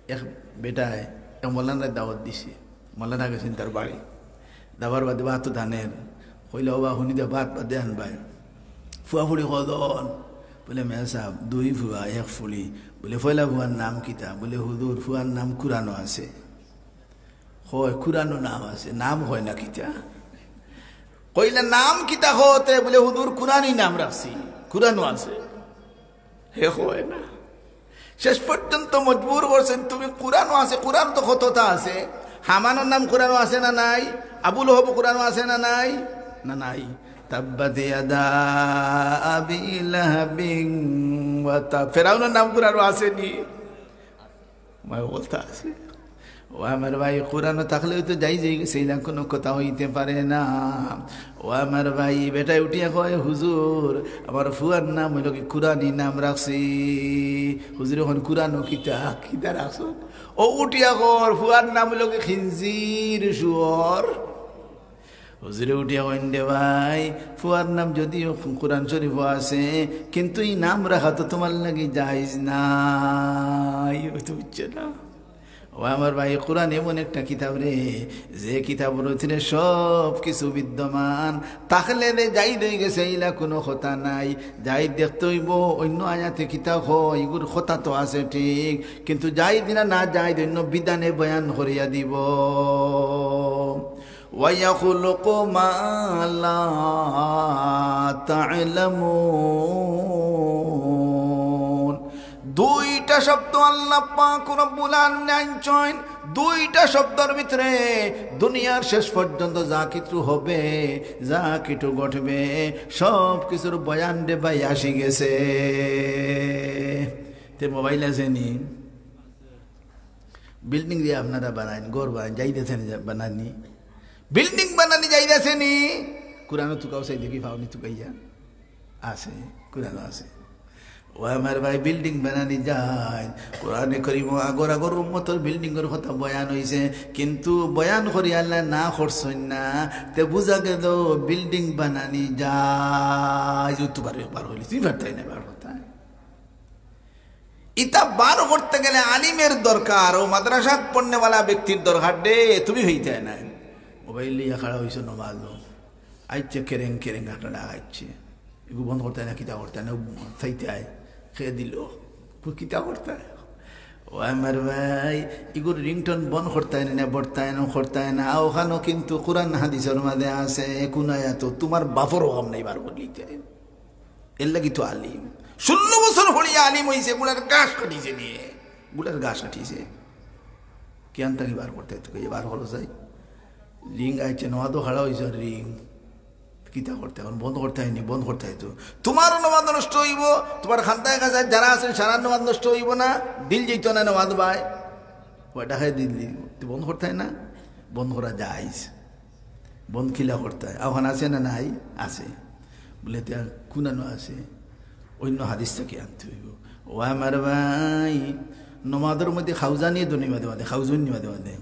এক বেটায় এক মৌলানারে দাওয়াত দিছে। মৌলানা গেছইন তার বাড়ি। দাবার বাদে ভাত তো দানের। কইলা, "ও বা, হুনি দে, ভাত বাদে আনবায়।" ফুয়া ফুড়ি কয়জন? বলে, "মেসাব, দুই ফুয়া, এক ফুড়ি।" বলে, "পয়লা ফুয়ার নাম কিতা?" বলে, "হুজুর, ফুয়ার নাম কুরআনো আছে।" কয়, "কুরআনো নাম আছে, নাম কয় না কিতা?" কইলা, "নাম কিতা কওতে?" বলে, "হুজুর, কুরআনি নাম রাখছি, কুরআনো আছে।" হে কয় না। শেষ পর্যন্ত মজবুর করছইন, "তুমি কুরআনো আছে, কুরআন তো কততা আছে। হামানর নাম কুরআনো আছে না নাই? আবু লহব কুরআনো আছে না নাই?" না নাই। তাব্বাত ইয়াদা আবি লাহাবিন ওয়া তাব। ফেরাউনর নাম কুরআনো আছে নি? মায় বলতা আছে। ও আমার ভাই, কোরআনো থাকলেউ তো জায়েজ অই গেছে, ইলা কুনু কথা অইতে পারে না। ও আমার ভাই, বেটায় উঠিয়া কয়, "হুজুর, আমার ফুয়ার নাম অইল কি কুরআনি নাম রাখছি।" হুজুরে কইন, "কুরআনো কিতা, কিতা রাখছো?" অউ উঠিয়া কর, "ফুয়ার নাম অইল কি খিনজির, শুয়োর।" হুজুরে উঠিয়া কইন, "রে ভাই, ফুয়ার নাম যদিও কুরআন শরীফো আছে, কিন্তু ই নাম রাখা তো তুমার লাগি জায়েজ নায়।" অউ তো বুঝছো না? ও আমার ভাই, কোরআন এমন একটা কিতাব রে, যে কিতাবর ভিতরে সব কিছু বিদ্যমান। তাহলে রে জায়েজ অই গেছে, ইলা কুনু কথা নাই। জায়েজ দেখতে অইব, অইন্য আয়াতে কিতা কয়, ইগুর কথা তো আছে ঠিক, কিন্তু জায়েজ না না জায়েজ অইন্য বিধানে বয়ান করিয়া দিব। ওয়া ইয়াখলুকু মা লা তা'লামুন। দুইটা শব্দ আল্লাহ পাক রব্বুল আলামিন আনছইন। দুইটা শব্দর ভিতরে দুনিয়ার শেষ পর্যন্ত যা কিছু হবে, যা কিছু ঘটবে, সব কিছুর বয়ান রে ভাই আসি গেছে। তে মোবাইল আছে নি? বিল্ডিং দিয়া আপনারা বানাইন, ঘর বানাইন, জাগা আছে নি বানানি? বিল্ডিং বানানি জাগা আছে নি? কোরআনো তুকাও চাই দেখি, পাও নি তুকাইয়া? আছে, কোরআনো আছে। ও আমার ভাই, বিল্ডিং বানানি যায়। কোরআনে করিম আগর আগর উম্মতর বিল্ডিংর কথা বয়ান অইছে, কিন্তু বয়ান করি আল্লায় না করছইন না। তে বুঝা গেল বিল্ডিং বানানি যায়। ও তো বার, বার অইলে তুমি পারতায় না, বার করতায়। ইতা বার করতে গেলে আলিমের দরকার, ও মাদ্রাসাত পড়নেওয়ালা ব্যক্তির দরকার দে, তুমি অইতায় না। মোবাইল লইয়া খাড়া অইছো নমাজো, আইছে কেরেং কেরেং একটা ডাক আইছে, এগু বন্ধ করতায় না, কিতা করতায় না, চাইতায়, খে দিল, কই কিতা করতায়? ও আমার ভাই, ইগুর রিংটোন বন্ধ করতায় না, বর্তায় না, করতায় না, ওখানো কিন্তু কোরআন হাদিসর মাঝে আছে, কোন আয়াত, তোমার বাপর হকাম নাই বার করি লিতে। এর লাগি তো আলিম। ষোলো বছর পড়িয়া আলিম অইছে, গুলার গাছ কাটিছে নিয়ে, গুলার গাছ কাটিছে। কিয়ান থাকি বার করতায়, তো কই বার করো যাই। রিং আইছে, নমাজো খাড়া অইছে, রিং। কিতা করতায়, এখন বন্ধ করতায় নি, বন্ধ করতায় তো। তোমারও নমাজ নষ্ট অইবো, তোমার খান্দায় কাছে যারা আছইন, সারার নমাজ নষ্ট অইবো না, দিল যাইতো না নমাজ ভাই। ওটা খাই দিল দিল। তো বন্ধ করতায় না, বন্ধ করা জায়েজ। বন্ধ কিলা করতায়, ওখান আছে না নাই? আছে। বলে, "তে কোনানো আছে?" অন্য হাদিস থাকি আনতে অইবো। ও আমার ভাই, নমাজর মধ্যে খাউজানি দনি মাঝে মাঝে, খাউজুনি মাঝে মাঝে।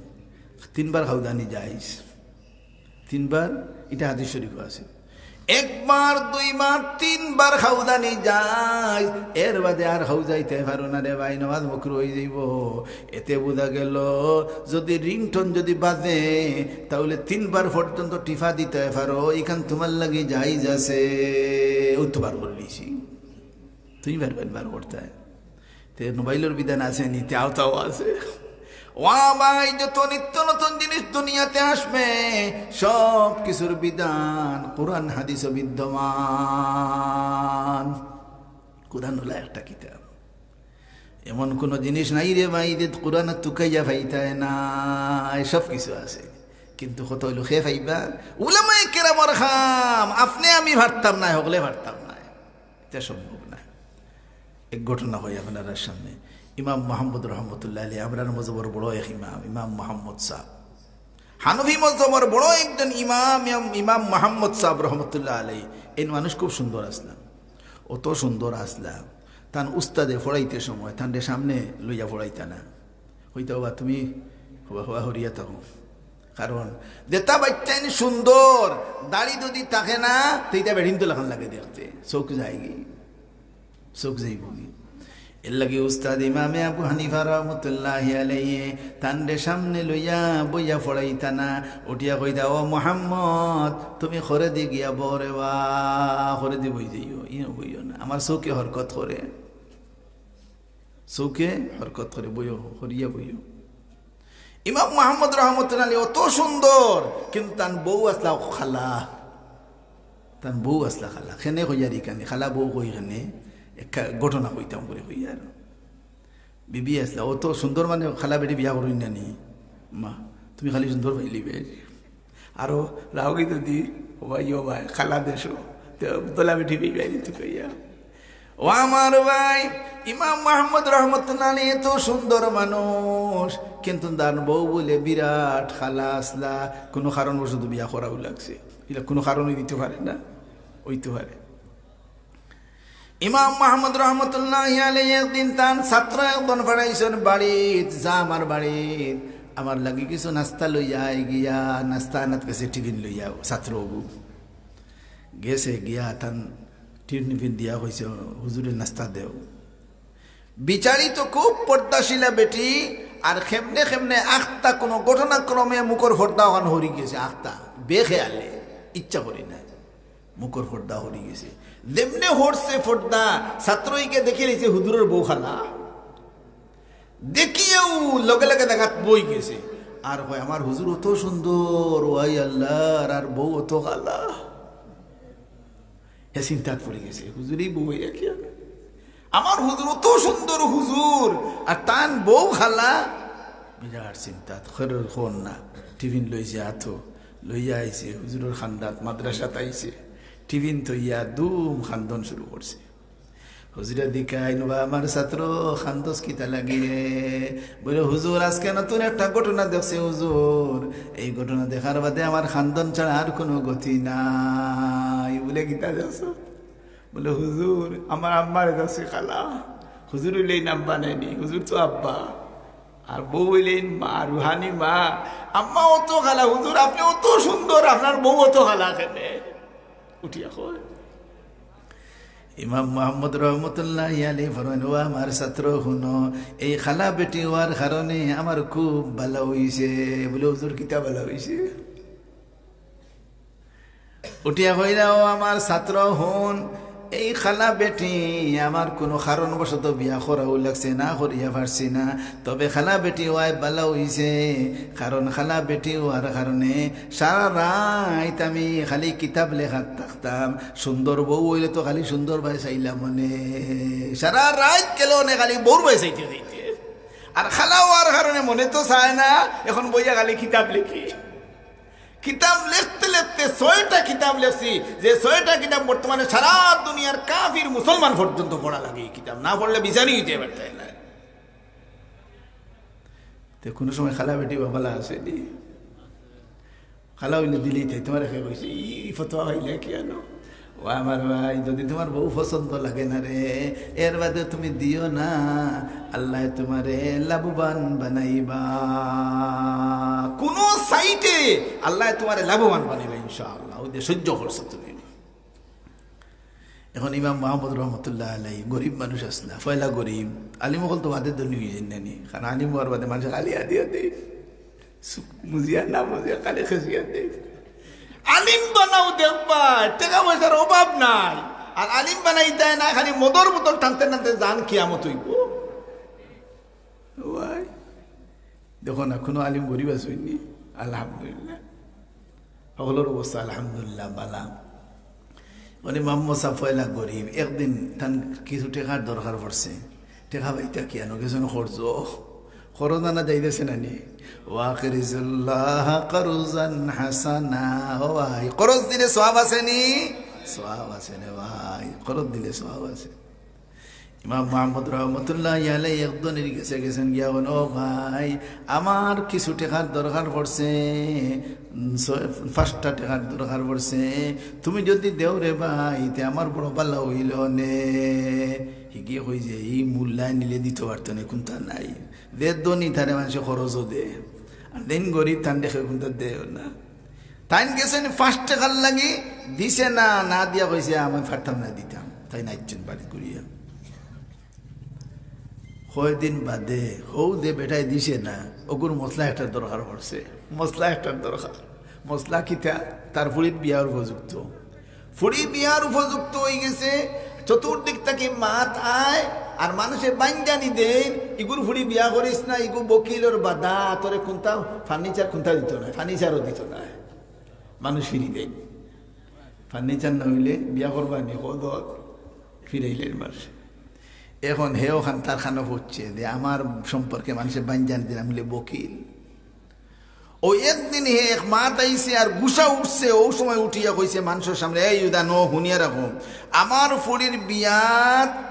তিনবার খাউজানি জায়েজ। তিনবার, ইটা হাদিস শরীফো আছে। একবার, দুইবার, তিনবার খাউজানি জায়েজ। এর বাদে আর খাউজাইতে পারো না রে ভাই, নমাজ মকরু অই যাইবো। এতে বুঝা গেল, যদি রিংটোন যদি বাজে, তাহলে তিনবার পর্যন্ত টিপা দিতে পারো, ইখান তোমার লাগি জায়েজ আছে। ও তো বার করি লিছি, তুমি বার, বার, বার করতায়। তে মোবাইলর বিধান আছে নি, তে আওতাও আছে। ওয়া ভাই, যত নিত্য নতুন জিনিস দুনিয়াতে আসবে, সব কিছুর বিধান কোরআন হাদিসো বিদ্যমান। কোরআন অইলো একটা কিতাব। এমন কোনো জিনিস নাই রে ভাই, যে কোরআন তুকাইয়া পাইতায় না, সব কিছু আছে। কিন্তু কথা অইলো, খে পাইবা? উলামায়ে কেরামর কাম, আপনে আমি পারতাম না, হকলে পারতাম না, ইটা সম্ভব না। এক ঘটনা কই আপনারার সামনে। ইমাম মাহমুদ রহমতুল্লাহ আলাইহি, আমরার মজহবর বড় এক ইমাম, ইমাম মাহমুদ সাহেব, হানফি মজহবর বড় একজন ইমাম, ইমাম, ইমাম মাহমুদ সাহেব রহমতুল্লাহ আলাইহি। এই মানুষ খুব সুন্দর আছলা, অত সুন্দর আছলা, তান উস্তাদে পড়াইতে সময় তানরে সামনে লইয়া পড়াইতা না, কইতা, "ওবা, তুমি হবা, হবা হরিয়া থাকো।" কারণ যেটা বাইচ্চাইন সুন্দর, দাড়ি যদি থাকে না, তো ইটা বেটিন্তর লাখান লাগে দেখতে, চউখ যায়গি, চউখ যাইবোগি। এর লাগি উস্তাদ ইমামে আবু হানিফা রহমতুল্লাহি আলাইহি তানরে সামনে লইয়া বইয়া পড়াইতা না, উঠিয়া কইতা, "ও মোহাম্মদ, তুমি খরেদি গিয়া বও রে বা, খরেদি বই যাইও, ইনো বইও না, আমার চউখে হরকত করে।" চউখে হরকত করে, "বইও, হরিয়া বইও।" ইমাম মাহমুদ রহমতুল্লাহ আলাইহি অত সুন্দর, কিন্তু তান বউ আছলা খালা, তান বউ আছলা খালা। খেনে কইয়ার ইখানে, খালা বউ কই খেনে, এক ঘটনা কইতাম করি কইয়ার। বিবি আছলা, অত সুন্দর মানে খালা বেটি বিয়া করইন না নি? মা, তুমি খালি সুন্দর পাইলিবে। আরো রাওগি যদি, "ও ভাই, ও ভাই, খালা দেশো, তো তোলা বেটি বিবাই দিতে কইয়া।" ও আমার ভাই, ইমাম মাহমুদ রহমতুল্লাহ আলাইহি এত সুন্দর মানুষ, কিন্তু তান বউ বলে বিরাট খালা আছলা, কোনো কারণবশত বিয়া করাও লাগছে। ইলা কোনো কারণই দিতে পারে না, অইতে পারে। ইমাম মাহমুদ রহমতুল্লাহ আলাইহি একদিন তান ছাত্র একজন পাঠাইছইন বাড়িত, "যা আমার বাড়িত, আমার লাগি কিছু নাস্তা লইয়া আয় গিয়া।" নাস্তা আনাত গেছে টিফিন লইয়া, ছাত্র অগু। গেছে গিয়া তান টিফিন দিয়া কইছে, "হুজুরে নাস্তা দেও।" বিচারি তো খুব পর্দাশীলা বেটি, আর খেমনে খেমনে আখতা কোনো ঘটনাক্রমে মুখর পর্দা ওখান হরি গেছে, আখতা বেখেয়ালে, ইচ্ছা করি নাই। মুখর পর্দা হরি গেছে। যেমনে হরছে পর্দা, ছাত্রইকে দেখি লইছে হুজুরর বউ খালা। দেখিয়াউ লগে লগে জাগাত বই গেছে। আর কয়, "আমার হুজুর অত সুন্দর, ওয়াই আল্লাহ, আর বউ অত খালা।" হে চিন্তাত পড়ি গেছে, "হুজুরই বউ হইয়া কি হবে? আমার হুজুর অত সুন্দর হুজুর, আর তান বউ খালা।" বিরাট চিন্তাত, খরর খর না, টিফিন লইছে আতো, লইয়া আইছে, হুজুরর খান্দাত, মাদ্রাসাত আইছে, টিফিন থইয়া দুম খান্দন শুরু করছে। হুজুরে দিকাইন, "বা আমার ছাত্র, খান্দস কিতা লাগি রে?" বলে, "হুজুর, আজকে নতুন একটা ঘটনা দেখছি হুজুর, এই ঘটনা দেখার বাদে আমার খান্দন ছাড়া আর কোনো গতি নাই।" বলে, "কিতা দেখছো?" বলে, "হুজুর, আমার আম্মারে ধরছে খালা।" হুজুর অইলে ইন আব্বা নায়নি, হুজুর তো আব্বা। আর বউ অইলে ইন মা, রুহানি মা। "আম্মা অত খালা, হুজুর, আপনে অত সুন্দর, আপনার বউ অত খালা কেনে?" উঠিয়া কয়। ইমাম মুহাম্মদ রহমতুল্লাহি আলাইহি ফরমাইন, "ও আমার ছাত্র, হুনো, এই খালা বেটি অওয়ার কারণে আমার খুব ভালা অইছে।" বলে, "হুজুর, কিতা ভালা অইছে?" উঠিয়া কইরা, "ও আমার ছাত্র, হুন, এই খালা বেটি আমার কুনু কারণবশত বিয়া করাউ লাগছে, না করিয়া পারছি না। তবে খালা বেটি অওয়ায় ভালা অইছে, কারণ খালা বেটি অওয়ার কারণে সারা রাইত আমি খালি কিতাব লেখাত থাকতাম। সুন্দর বউ অইলে তো খালি সুন্দর বায় চাইলাম অনে, সারা রাইত গেলে অনে খালি বউর বায় চাইতে চাইতে। আর খালা অওয়ার কারণে মনে তো চায় না, এখন বইয়া খালি কিতাব লেখি।" কিতাব লেখতে লেখতে ছয়টা কিতাব লেখছি, যে ছয়টা কিতাব বর্তমানে সারা দুনিয়ার কাফির মুসলমান পর্যন্ত পড়া লাগে। এই কিতাব না পড়লে বিচারই অইতে পারতায় না। তে কুনু সময় খালা বেটি অওয়া ভালা আছেনি? খালা অইলে দিলেই তাই, তুমারে কে কইছে, "ই ফতোয়া অইলে কি আনো?" ও আমার ভাই, যদি তুমার বউ পছন্দ লাগে না রে, এর বাদে তুমি দিও না, আল্লায় তুমারে লাভবান বানাইবা। কুনু সাইডে আল্লায় তুমারে লাভবান বানাইবা ইনশাআল্লাহ। অউ যে সহ্য করছো তুমি। এখন ইমাম মাহমুদ রহমতুল্লাহ আলাই গরিব মানুষ আছলা, পয়লা গরিব, আলিম অকল তো বাদে ধনী অইযাইন নানি, কারণ আলিম অওয়ার বাদে মানষে খালি আদিয়া দেইন। সুখ মুজিয়া না মুজিয়া খালি খেসিয়া দেইন। আলিম বানাও দেখবায়, টেকা পয়সার অভাব নাই। আর আলিম বানাইতায় না, খালি মদর বোতল টানতে টানতে যান কিয়ামত অইবো। ওয়াই, দেখো না, কুনু আলিম গরিব আছইন নি? আলহামদুলিল্লাহ, হকলর অবস্থা আলহামদুলিল্লাহ ভালা। মানে মাম্মা সাব পয়লা গরিব, একদিন তান কিছু টেকার দরকার পড়ছে, টেকা পাইতা কিয়ানো, গেছইন করজো, করজ আনা যাইতেছে না নি? "ওয়াকরিজুল্লাহ কারজান হাসানা।" ও ভাই, করজ দিলে সওয়াব আছে নি? সওয়াব আছে রে ভাই, করজ দিলে সওয়াব আছে। ইমাম মাহমুদ রহমতুল্লাহ আলাই এক ধনীর গেছে গেছইন গিয়া বলেন, "ও ভাই, আমার কিছু টেকার দরকার পড়ছে, উম, ছয়, পাঁচটা টেকার দরকার পড়ছে, তুমি যদি দেও রে ভাই, তে আমার বড় ভালা অইলো নে।" হিগিয়ে কই যে, "ই মুল্লায় নিলে দিতো পারতো না, কুন্তা নাই।" যে ধনী তারে মানষে করজও দে, আর যেইন গরিব তান দেখে কুন্তা দেও না। তাইন গেছইন পাঁচ টেকার লাগি, দিছে না, না দিয়া কইছে, "আমি পারতাম না দিতাম।" তাইন আইছইন বাড়ি ঘুরিয়া। কয়দিন বাদে হউ যে বেটায় দিছে না, অগুর মসলা একটার দরকার পড়ছে। মসলা একটার দরকার। মসলা কিতা? তার ফুড়ির বিয়ার উপযুক্ত। ফুড়ি বিয়ার উপযুক্ত অইগেছে, চতুর্দিক থাকি মাত আয়, আর মানষে বাইন্দানি দেইন, "ইগুর ফুড়ি বিয়া করিস না, ইগু বকিলর বাদা, তোরে কুন্তা ফার্নিচার কুন্তা দিতো নায়, ফার্নিচারও দিতো নায়।" মানুষ ফিরি দেইন। ফার্নিচার না অইলে বিয়া করবা নি, কদর ফিরাইলেন মানষে। এখন হেও খান তার খানো পড়ছে যে আমার সম্পর্কে মানষে বাইন্দানি দিলাম বলে বকিল। অউ একদিন হে এক মাত আইছে আর গুসা উঠছে, অউ সময় উঠিয়া কইছে মানষর সামনে, "এই উদা ন হুনিয়া রাখো, আমার ফুড়ির বিয়াত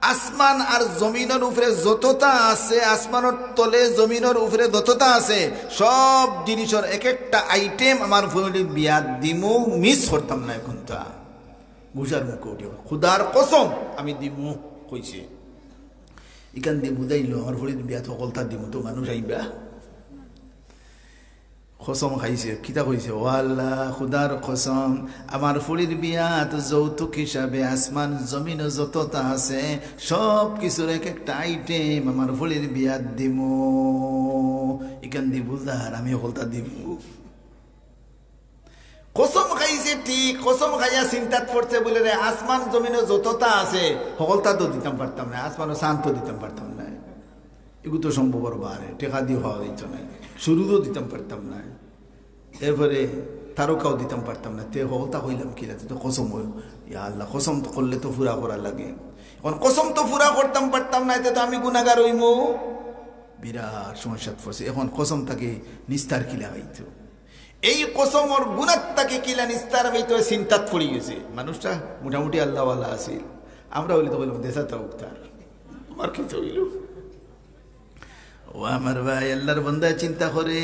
আসমান আর জমিনর উপরে যততা আছে, আসমানর তলে জমিনর উপরে যততা আছে, সব জিনিসর এক একটা আইটেম আমার ফুড়ির বিয়াত দিমু, মিস করতাম না এখন তা।" গুসার মুখে উঠিয়া, "খুদার কসম, আমি দিমু," কইছে। ইখান দি বুঝাইলো, "আমার ফুড়ির বিয়াত হকলতা দিমু, তো মানুষ আইবা।" কসম খাইছে, কিতা কইছে? "ও আল্লাহ, খুদার কসম, আমার ফুড়ির বিয়াত যৌতুক হিসাবে আসমান জমিনও যততা আছে, সব কিছুর এক একটা আইটেম আমার ফুড়ির বিয়াত দিমু।" ইখান দি বুঝার আমি হকলতা দিমু। কসম খাইছে ঠিক, কসম খাইয়া চিন্তাত পড়ছে বলে, "রে, আসমান জমিনও যততা আছে, হকলতা তো দিতাম পারতাম না, আসমানও চান তো দিতাম পারতাম না, এগু তো সম্ভবর বারে, টেকা দিয়ে পাওয়া যাইতো না, সুরুজও দিতাম পারতাম না, এরপরে তারকাও দিতাম পারতাম না, তে হকলতা কইলাম কিলা, তে তো কসম অইল।" ইয়া আল্লাহ, কসম তো করলে তো পুরা করা লাগে। এখন কসম তো পুরা করতাম পারতাম না, এতে তো আমি গুনাগার অইমু। বিরাট সমস্যাত পড়ছে। এখন কসম থাকি নিস্তার কিলা পাইতো? এই কসমর গুনাত থাকি কিলা নিস্তার পাইতো, চিন্তাত পড়ি গেছে। মানুষটা মোটামুটি আল্লাহওয়ালা আছিল, আমরা অইলে তো কইলাম, "দেশা তা উক্তার, আমার কি অইল?" ও আমার ভাই, আল্লার বন্দায় চিন্তা করে,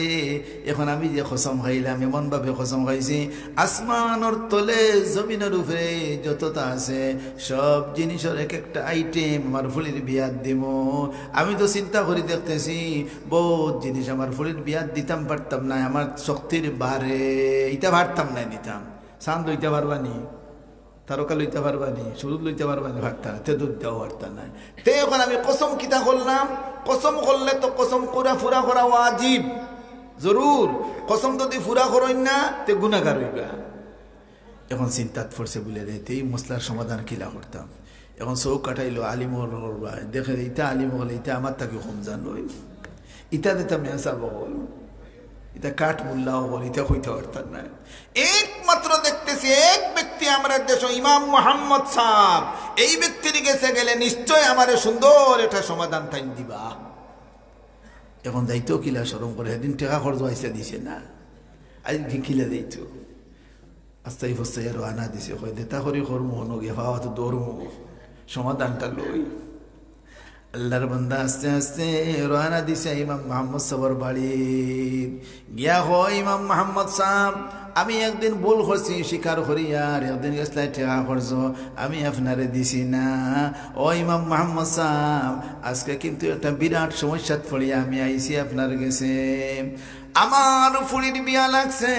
এখন আমি যে কসম খাইলাম, এমন ভাবে কসম খাইছি, আসমানর তলে, জমিনর উপরে যততা আছে, সব জিনিসর এক একটা আইটেম আমার ফুড়ির বিয়াত দিমু। আমি তো চিন্তা করি দেখতেছি, বউত জিনিস আমার ফুড়ির বিয়াত দিতাম পারতাম নায়, আমার শক্তির বারে। ইতা পারতাম নায় দিতাম। চান্দ লইতা পারবা নি? তারকা লইতা পারবা নি? সুরুজ লইতা পারবা নি? পারতা নায়। তে দুধ দেওয়া পারতা নায়। তে এখন আমি কসম কিতা করলাম? কসম করলে তো কসম করা, পুরা করা ওয়াজিব, জরুর। কসম যদি পুরা করইন না, তে গুনাগার অইবা। এখন চিন্তাত পড়ছে বুলে রে, তে এই মসলার সমাধান কিলা করতাম? এখন চউখ কাটাইলো আলিম অকলর বায়, দেখে ইতা আলিম অকল, ইতা আমার থাকি কম জানইন। ইতা দিতা মেসাব অকল, ইতা কাঠ মোল্লা অকল, ইতা কইতা পারতা নায়। একমাত্র দেখতেছি এক ব্যক্তি আমরার দেশো, ইমাম মোহাম্মদ সাব, এই ব্যক্তির গেছে গেলে নিশ্চয় আমারে সুন্দর একটা সমাধান তাইন দিবা। এখন যাইতো কিলা শরম করে, হেদিন টেকা খরচ অইছে দিছে না, আইজ কিলা যাইতো? আস্তাই ফস্তাই রওয়ানা দিছে, কয়, "দেতা করি করমু, হনো গিয়া পাওয়া তো দৌড়মু, সমাধানটা লই।" আল্লার বন্দা আস্তে আস্তে রওয়ানা দিছে ইমাম মোহাম্মদ সাবর বাড়ি। গিয়া কয়, "ইমাম মোহাম্মদ সাব, আমি একদিন ভুল করছি, স্বীকার করি, আর একদিন গেছলায় টেকা খরচ, আমি আপনারে দিছি না। ও ইমাম মোহাম্মদ সাব, আজকে কিন্তু একটা বিরাট সমস্যাত পড়িয়া আমি আইছি আপনার গেছে।" আমার ফুড়ির বিয়া লাগছে।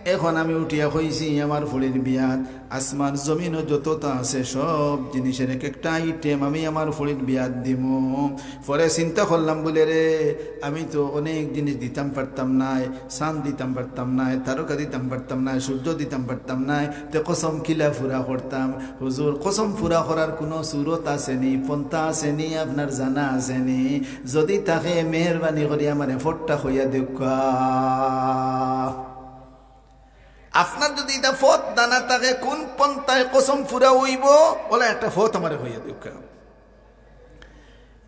এখন আমি উঠিয়া কইছি, আমার ফুড়ির বিয়াত আসমান জমিনো যততা আছে, সব জিনিসর এক একটা আইটেম আমি আমার ফুড়ির বিয়াত দিমু। পরে চিন্তা করলাম বুলে রে, আমি তো অনেক জিনিস দিতাম পারতাম নায়, চান্দ দিতাম পারতাম নায়, তারকা দিতাম পারতাম নায়, সূর্য দিতাম পারতাম নায়, তে কসম কিলা পুরা করতাম? হুজুর, কসম পুরা করার কুনু সুরত আছে নি, পন্থা আছে নি, আপনার জানা আছে নি? যদি থাকে, মেহেরবানি করি আমারে পথটা কইয়া দেউক্কা। আপনার যদি ইটা পথ জানা থাকে, কুন পন্থায় কসম পুরা অইবো, অলা একটা পথ আমারে কইয়া দেউক্কা।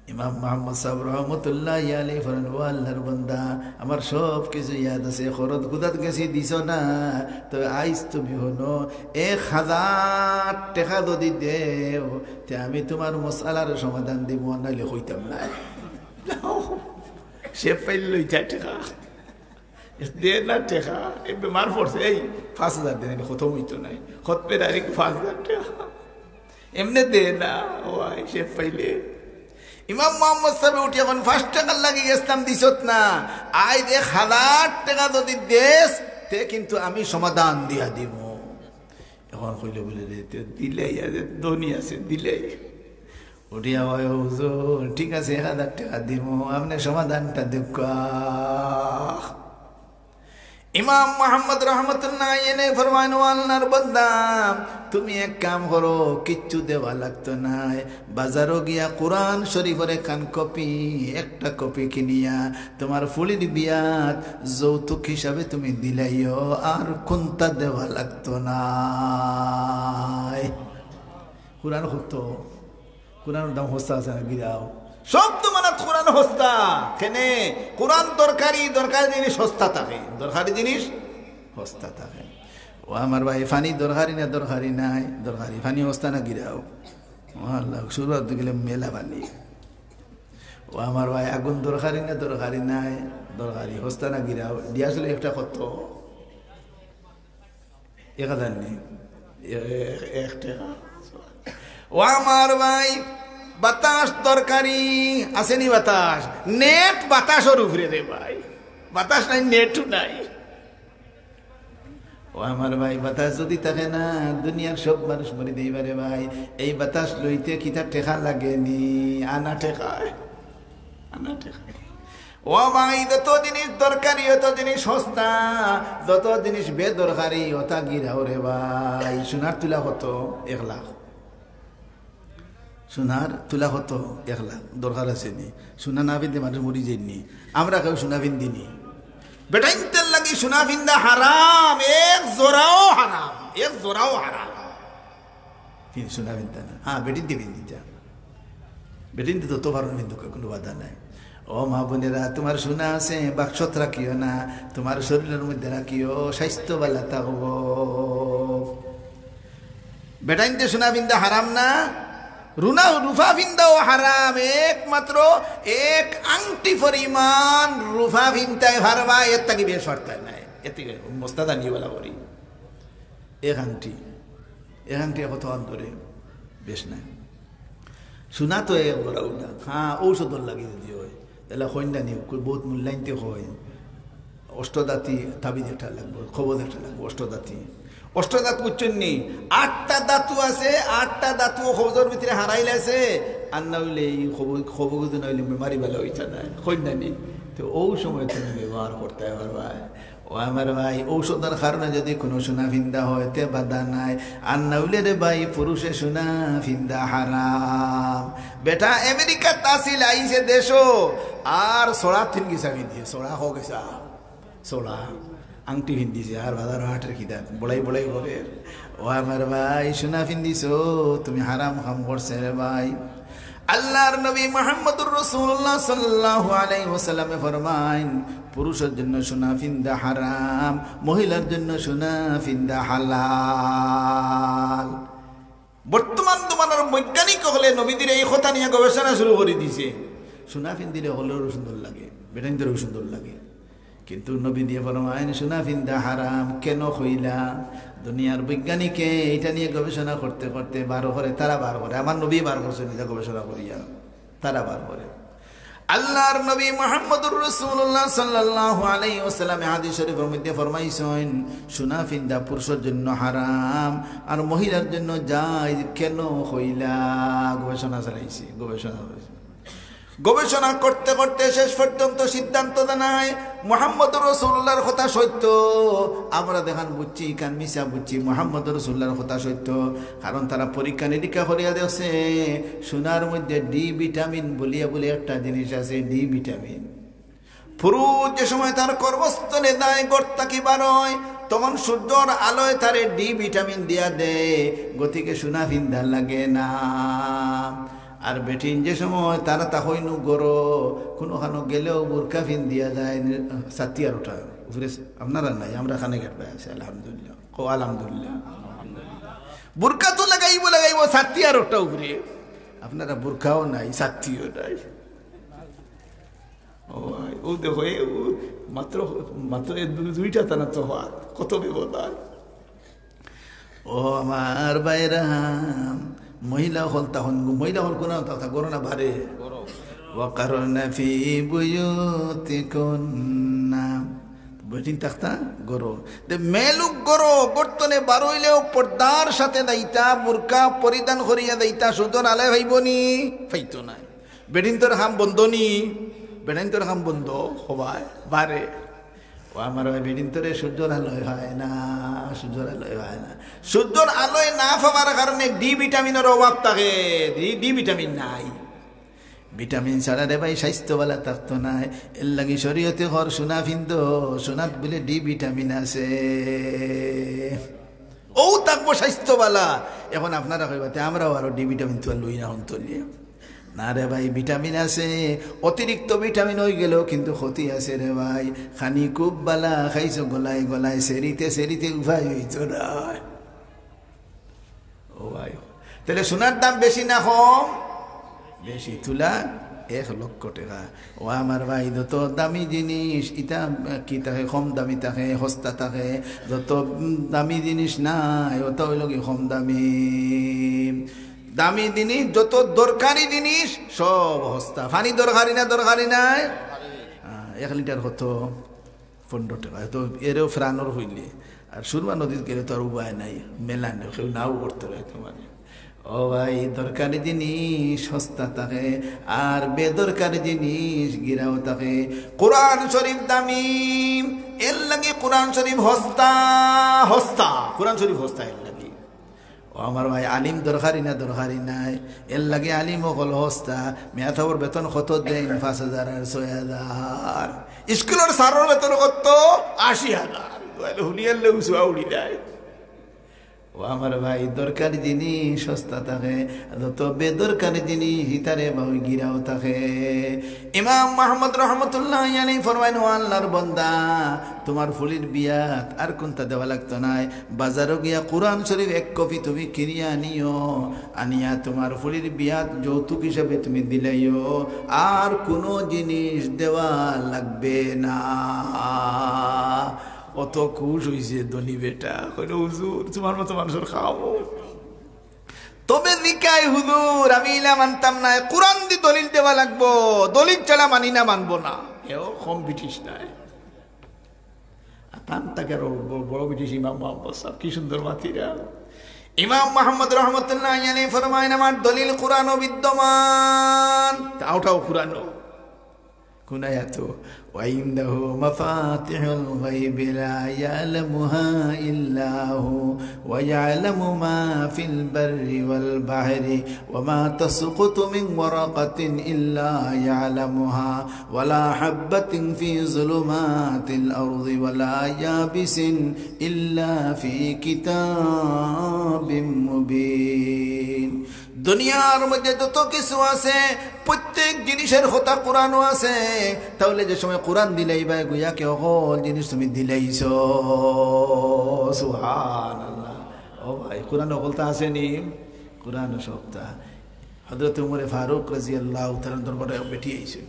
ইমাম মোহাম্মদ সাব রহমতুল্লাহি আলাইহি ফরমান, "ও আল্লার বন্দা, আমার সব কিছু ইয়াদ আছে, খরচ গুদাত গেছি, দিছো না, তবে আইজ তুমি হুনো, এক হাজার টেকা যদি দেও, তে আমি তুমার মসআলার সমাধান দিমু, আর নাইলে কইতাম না।" সে পাইল লইতা টেকা। দে না টেকা, এই বেমার পড়ছে, এই পাঁচ হাজার দে, নাইলে খতম অইতো নায়। খতমে ডাইরেক্ট পাঁচ হাজার টেকা। এমনে দে না, ও ভাই, সে পাইলে। ইমাম মোহাম্মদ সাবে উঠি এখন পাঁচ টেকার লাগি গেছলাম, দিছত না। আইজ এক হাজার টেকা যদি দেস, তে কিন্তু আমি সমাধান দিয়া দিমু। এখন কইলে বুলে, "রে, তে দিলাই, আরে ধনী আছে, দিলাই।" উঠিয়া কয়, "ও হুজুর, ঠিক আছে, এক হাজার টেকা দিমু, আপনে সমাধানটা দেউক্কা।" ইমাম মোহাম্মদ রহমতুল্লাহ এনে ফরমাইন, "ও আল্লার বন্দা, তুমি এক কাম করো, কিচ্ছু দেওয়া লাগতো নায়। বাজারো গিয়া কোরআন শরীফর একখান কপি, একটা কপি কিনিয়া তুমার ফুড়ির বিয়াত যৌতুক হিসাবে তুমি দিলাইও, আর কুন্তা দেওয়া লাগতো নায়।" কোরআন কত? কোরআনর দাম হস্তা আছে না গিরাও? সব তো মানাত কোরআন হস্তা। কেনে? কোরআন দরকারি, দরকারি জিনিস হস্তা থাকে। দরকারি জিনিস হস্তা থাকে। ও আমার ভাই, পানি দরকারি না দরকারি নায়? দরকারি। পানি হস্তা না গিরাও? ও আল্লাহ, শুরু হতে গেলে মেলা পানি। ও আমার ভাই, আগুন দরকারি না দরকারি নায়? দরকারি। হস্তা না গিরাও? দিয়া আসলে একটা কত? এক হাজার নি? এ-, এ-, এক টেকা। ও আমার ভাই, বাতাস দরকারি, আছে নি বাতাস? নেট বাতাসর উপরে রে ভাই, বাতাস নাই, নেটও নাই। ও আমার ভাই, বাতাস যদি থাকে না, দুনিয়ার সব মানুষ মরি যাইবা রে ভাই। এই বাতাস লইতে কিতা টেকা লাগে নি? আনা টেকায়, আনা টেকায়। ও ভাই, যত জিনিস দরকারি, অত জিনিস হস্তা, যত জিনিস বেদরকারি, অতা গিরাও রে ভাই। সোনার তুলা কত? এক লাখ। সোনার তুলা কত? এক লাখ। দরকার আছে নি? সোনা না পিনতে মানুষ মরি যাইন নি? আমরা কেউ সোনা পিন্দি নি? বেটাইন্তর লাগি সোনা পিন্দা হারাম, এক জোড়াও হারাম, এক জোড়াও হারাম। কিন্তু সোনা পিনতা না। হ্যাঁ, বেটিন্তে পিন্দিতা। বেটিন্তে তো তোমার পিন্দুক, কুনু বাধা নাই। ও মা বোনেরা, তুমার সোনা আছে, বাক্সত রাখিও না, তুমার শরীরর মধ্যে রাখিও, স্বাস্থ্য বালা থাকবো। বেটাইন্তে সোনা পিন্দা হারাম না? রুনা, রুফা ফিন্দাও হারাম, একমাত্র এক আংটি পরিমাণ রুফা ফিনতায় পারবা, এর থাকি বেশ পারতায় নায়। এর থাকি মস্তাদানি ওলা করি। এক আংটি, এক আংটি কত আন্তরে বেশ নাই। সোনা তো এক বড় উঠা, হ্যাঁ, ঔষধর লাগি যদি হয়, তাহলে কইন্যা নিয়ে বহুত মূল্যায়িত হয়। অষ্টদাতি তাবিজ একটা লাগবো, কবজ একটা লাগবো, অষ্টদাতি। অষ্টদাত বুঝছেন নি? আটটা ধাতু আছে, আটটা ধাতু কবজর ভিতরে হারাইল আছে। আর না হইলে এই কবজ, কবজ না হইলে বেমারি ভালো হইতা না, কইন্যা নি। তো ও সময় তুমি ব্যবহার করতে পারবা। ও আমার ভাই, ঔষধর কারণে যদি কোনো সোনা ফিন্দা হয়, তে বাধা নাই। আর না হইলে রে ভাই, পুরুষে সোনা ফিন্দা হারাম। বেটা আমেরিকাত আছিল, আইছে দেশো, আর সড়া তিন গিসা ফিন্দিছে, সড়া হোক গেছা। চোলা, আংটি ফিন্দিছে, আর বাজার হাটের খিদাত বড়াই বড়াই করে। ও আমার ভাই, সোনা ফিন্দিছো, তুমি হারাম কাম করছে রে ভাই। আল্লাহর নবী মুহাম্মদুর রাসূলুল্লাহ সাল্লাল্লাহু আলাইহি ওয়াসাল্লামে ফরমাইন, পুরুষের জন্য সোনা ফিন্দা হারাম, মহিলার জন্য সোনা ফিন্দা হালাল। বর্তমান জমানার বৈজ্ঞানিক হকলে নবীদের এই কথা নিয়ে গবেষণা শুরু করে দিছে। সোনা ফিন্দিলে হকলরও সুন্দর লাগে, বেটাইন্তরও সুন্দর লাগে, কিন্তু নবী দিয়ে ফরমাইন সোনা ফিন্দা হারাম। কেন কইলা? দুনিয়ার বৈজ্ঞানিকে এটা নিয়ে গবেষণা করতে করতে বার করে, তারা বার করে, আমার নবী বার করছে নিজে গবেষণা করিয়া, তারা বার করে। আল্লাহর নবী মুহাম্মদুর রাসূলুল্লাহ সাল্লাল্লাহু আলাইহি ওয়াসাল্লামে হাদিস শরীফের মধ্যে ফরমাইছেন, সোনা ফিন্দা পুরুষের জন্য হারাম, আর মহিলার জন্য জায়েজ। কেন কইলা? গবেষণা চালাইছে, গবেষণা চালাইছে। গবেষণা করতে করতে শেষ পর্যন্ত সিদ্ধান্ত জানায় মুহাম্মদুর রাসূলুল্লাহর কথা সত্য। আমরা দেখান বুঝছি, কান মিছা বুঝছি, মুহাম্মদুর রাসূলুল্লাহর কথা সত্য। কারণ তারা পরীক্ষা নিরীক্ষা করিয়া দেখছে, সোনার মধ্যে ডি ভিটামিন বলিয়া বলে একটা জিনিস আছে, ডি ভিটামিন। পুরুষ যে সময় তার কর্মস্থলে যায়, ঘর থাকি বার হয়, তখন সূর্যর আলোয় তারে ডি ভিটামিন দিয়া দেয়, গতিকে সোনা ফিন্দা লাগে না। আর বেটিন যে সময় তারা তা হইনু গরো, কোনো খানো গেলেও বুরকা ফিন্দিয়া যায়, ছাতি আর ওটা উপরে। আপনারা নাই, আমরা খানে গেট পাই আছি, আলহামদুলিল্লাহ। কও আলহামদুলিল্লাহ। বুরকা তো লাগাইবো, লাগাইবো, ছাতি আর ওটা উপরে। আপনারা বুরকাও নাই, ছাতিও নাই। ও ভাই, ও দেখো, এ, ও মাত্র, মাত্র এ দু-, দুইটা তানা তো হাত, কত ব্যবধান। ও আমার ভাইরাম, মহিলা হকল তখন, মহিলা হকল কোন তথা করো না বারে। ওয়াকারনা ফি বুয়ুতিকুন্না। বেটিন থাকতা গরো। তে মেলুক গরো, গর্তনে বারইলেও পর্দার সাথে দাইতা, বুরকা পরিধান করিয়া দাইতা, সূর্যর আলোয় পাইবনি? পাইতো নায়। বেটিন্তর কাম বন্ধ নি? বেটিন্তর কাম বন্ধ, হবায়, বারে। ও আমার ভাই, বেটিন্তরে সূর্যর আলোয় পায় না, সূর্যর আলোয় পায় না। সূর্যর আলোয় না পাওয়ার কারণে ডি ভিটামিনর অভাব থাকে, ডি, ডি ভিটামিন নাই। ভিটামিন ছাড়া রে ভাই স্বাস্থ্য বালা থাকতো নায়। এর লাগি শরীয়তে কর সোনা ফিন্দো, সোনাত বুলে ডি ভিটামিন আছে। ও থাকবো স্বাস্থ্য বালা। এখন আপনারা কইবা, "তে আমরাও আরো ডি ভিটামিন তো লই না, অন্তলিয়া।" না রে ভাই, ভিটামিন আছে। অতিরিক্ত ভিটামিন হই গেলেও কিন্তু ক্ষতি আছে রে ভাই। খানি খুব বালা, খাইছো গলায় গলায়, সেরিতে সেরিতে উপায় হইতো না। ও ভাই, তাহলে সোনার দাম বেশি না কম? বেশি। তুলা এক লক্ষ টাকা। ও আমার ভাই, যত দামি জিনিস, ইটা কি থাকে? কম দামি থাকে, সস্তা থাকে। যত, উম, দামি জিনিস নাই, ওটা হইল কি কম দামি। দামি জিনিস, যত দরকারি জিনিস, সব সস্তা। পানি দরকারি না, দরকারি নাই? হ্যাঁ, এক লিটার কত? পনেরো টাকা। তো এরেও ফ্রানোর হইলে, আর সুরমা নদীত গেলে তো আর উপায় নাই, মেলা নেই, কেউ নাও করতে পারে তোমার। ও ভাই, দরকারি জিনিস সস্তা থাকে, আর বেদরকারি জিনিস গিরাও থাকে। কোরআন শরীফ দামি, এর লাগি কোরআন শরীফ সস্তা, সস্তা, কোরআন শরীফ সস্তা এর লাগি। ও আমার ভাই, আলিম দরকারি না, দরকারি নাই? এর লাগি আলিম হকল সস্তা। মেয়াথাবর বেতন কত দেন? পাঁচ হাজার আর ছয় হাজার। স্কুলর স্যারর বেতন কত? আশি হাজার। তাহলে হুনিয়ারলে উসুয়া উড়ি যায়। ও আমার ভাই, দরকারি জিনিস সস্তা থাকে, যত বেদরকারি জিনিস ইতারে বা ওই গিরাও থাকে। ইমাম মাহমুদ রহমতুল্লাহ আলাইহি ফরমাইন, "ও আল্লাহর বন্দা, তুমার ফুড়ির বিয়াত আর কুন্তা দেওয়া লাগতো নায়। বাজারো গিয়া কুরআন শরীফ এক কপি তুমি কিনিয়া আনিও, আনিয়া তুমার ফুড়ির বিয়াত যৌতুক হিসাবে তুমি দিলাইও, আর কুনু জিনিস দেওয়া লাগবে না।" অত খুশ অইছে ধনী বেটা, কইলো, "হুজুর, তুমার মতো মানুষর খাওয়াবো।" তবে জিকাই, "হুজুর, আমি ইলা মানতাম না, কুরআন দি দলিল দেওয়া লাগবো, দলিল ছাড়া মানি না, মানবো না।" এও কম ব্রিটিশ নায়। আর তান তাকে আরো ব-, বড় ব্রিটিশ ইমাম মোহাম্মদ সাহেব, কি সুন্দর মাতিরা। ইমাম মোহাম্মদ রহমতুল্লাহ আলাইহি ফরমাইন, "আমার দলিল কুরআনও বিদ্যমান।" আউটাও কুরআনও। কুন আয়াত? "ওয়া ইনদাহু মাফাতিহুল গায়বি লা ইয়ালামুহা ইল্লা হু, ওয়া ইয়ালামু মা ফিল বাররি ওয়াল বাহরি, ওয়া মা তাসকুতু মিন ওয়ারাকাতিন ইল্লা ইয়ালামুহা, ওয়া লা হাব্বাতিন ফি যুলুমাতিল আরদি, ওয়া লা ইয়াবিসিন ইল্লা ফি কিতাবিম মুবিন।" দুনিয়ার মধ্যে যত কিছু আছে, প্রত্যেক জিনিসর কথা কুরআনও আছে। তাইলে যে সময় কুরআন দিলাইবায়, গুয়াকে হকল জিনিস তুমি দিলাইছো। সুবহানাল্লাহ। ও ভাই, কুরআন হকলতা আছে নি? কুরআন সবতা। হযরত উমরে ফারুক রাদিয়াল্লাহু তাআলা আনহুর দরবারো এক বেটি আইছে।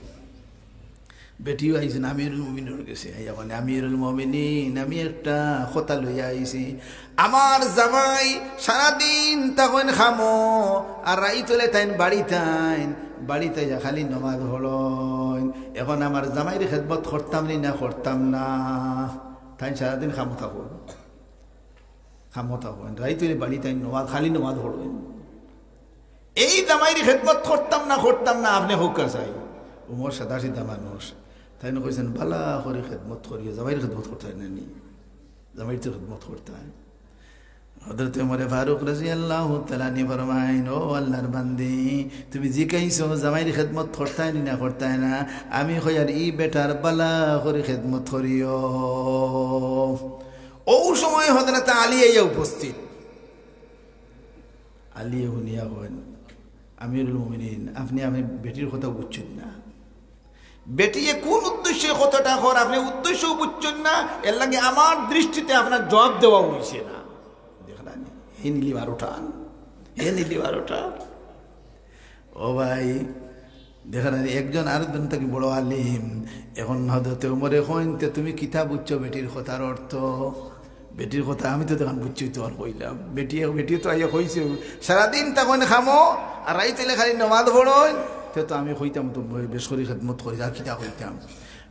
বেটিও আইছইন আমিরুল মুমিনিনর গেছে। আইয়া কইন, "আমিরুল মুমিনিন, আমি একটা কথা লইয়া আইছি। আমার জামাই সারাদিন থাকইন কামো, আর রাইত অইলে তাইন বাড়িত আইন, বাড়িত আইয়া খালি নমাজ পড়ইন। এখন আমার জামাইর খেদমত করতাম নি না করতাম না? তাইন সারাদিন কামো থাকইন।" কামো থাকইন, রাইত অইলে বাড়িত আইন, নমাজ, খালি নমাজ পড়ইন। এই জামাইর খেদমত করতাম না, করতাম না, আপনে কউক্কা চাই। উমর সাদাসিধা মানুষ, তাইন কইছইন, "বালা করি খেদমত করিও, জামাইর খেদমত করতায় না নি, জামাইর তো খেদমত করতায়।" হযরত উমরে ফারুক রাদিয়াল্লাহু তাআলা আনহু ফরমাইন, "ও আল্লাহর বান্দি, তুমি জিকাইছো জামাইর খেদমত করতায় নি না করতায় না, আমি কইয়ার ই বেটার বালা করি খেদমত করিও।" অউ সময় হযরত আলী আইয়া উপস্থিত। আলীয়ে হুনিয়া কইন, "আমিরুল মুমিনিন, আপনে, আপনে বেটির কথা বুঝছইন না। বেটিয়ে কুন উদ্দেশ্যে কথাটা কর, আপনে উদ্দেশ্যও বুঝছইন না, এরলাগি আমার দৃষ্টিতে আপনার জবাব দেওয়া অইছে না।" দেখরা নি, হে নিলি বারোটা, হে নিলি বারোটা। ও ভাই, দেখরা নি, একজন আরকজন থাকি বড় আলিম। এখন হযরতে উমরে কইন, "তে তুমি কিতা বুঝছো বেটির কথার অর্থ?" বেটির কথা আমি তো তখন বুঝছি, তখন কইলাম। বেটি, বেটি তো আইয়া কইছে, "সারাদিন থাকইন কামো, আর রাইত অইলে খালি নমাজ পড়ইন।" তে তো আমি কইতাম তো, "বেশ করি খেদমত করি, আর কিতা কইতাম?"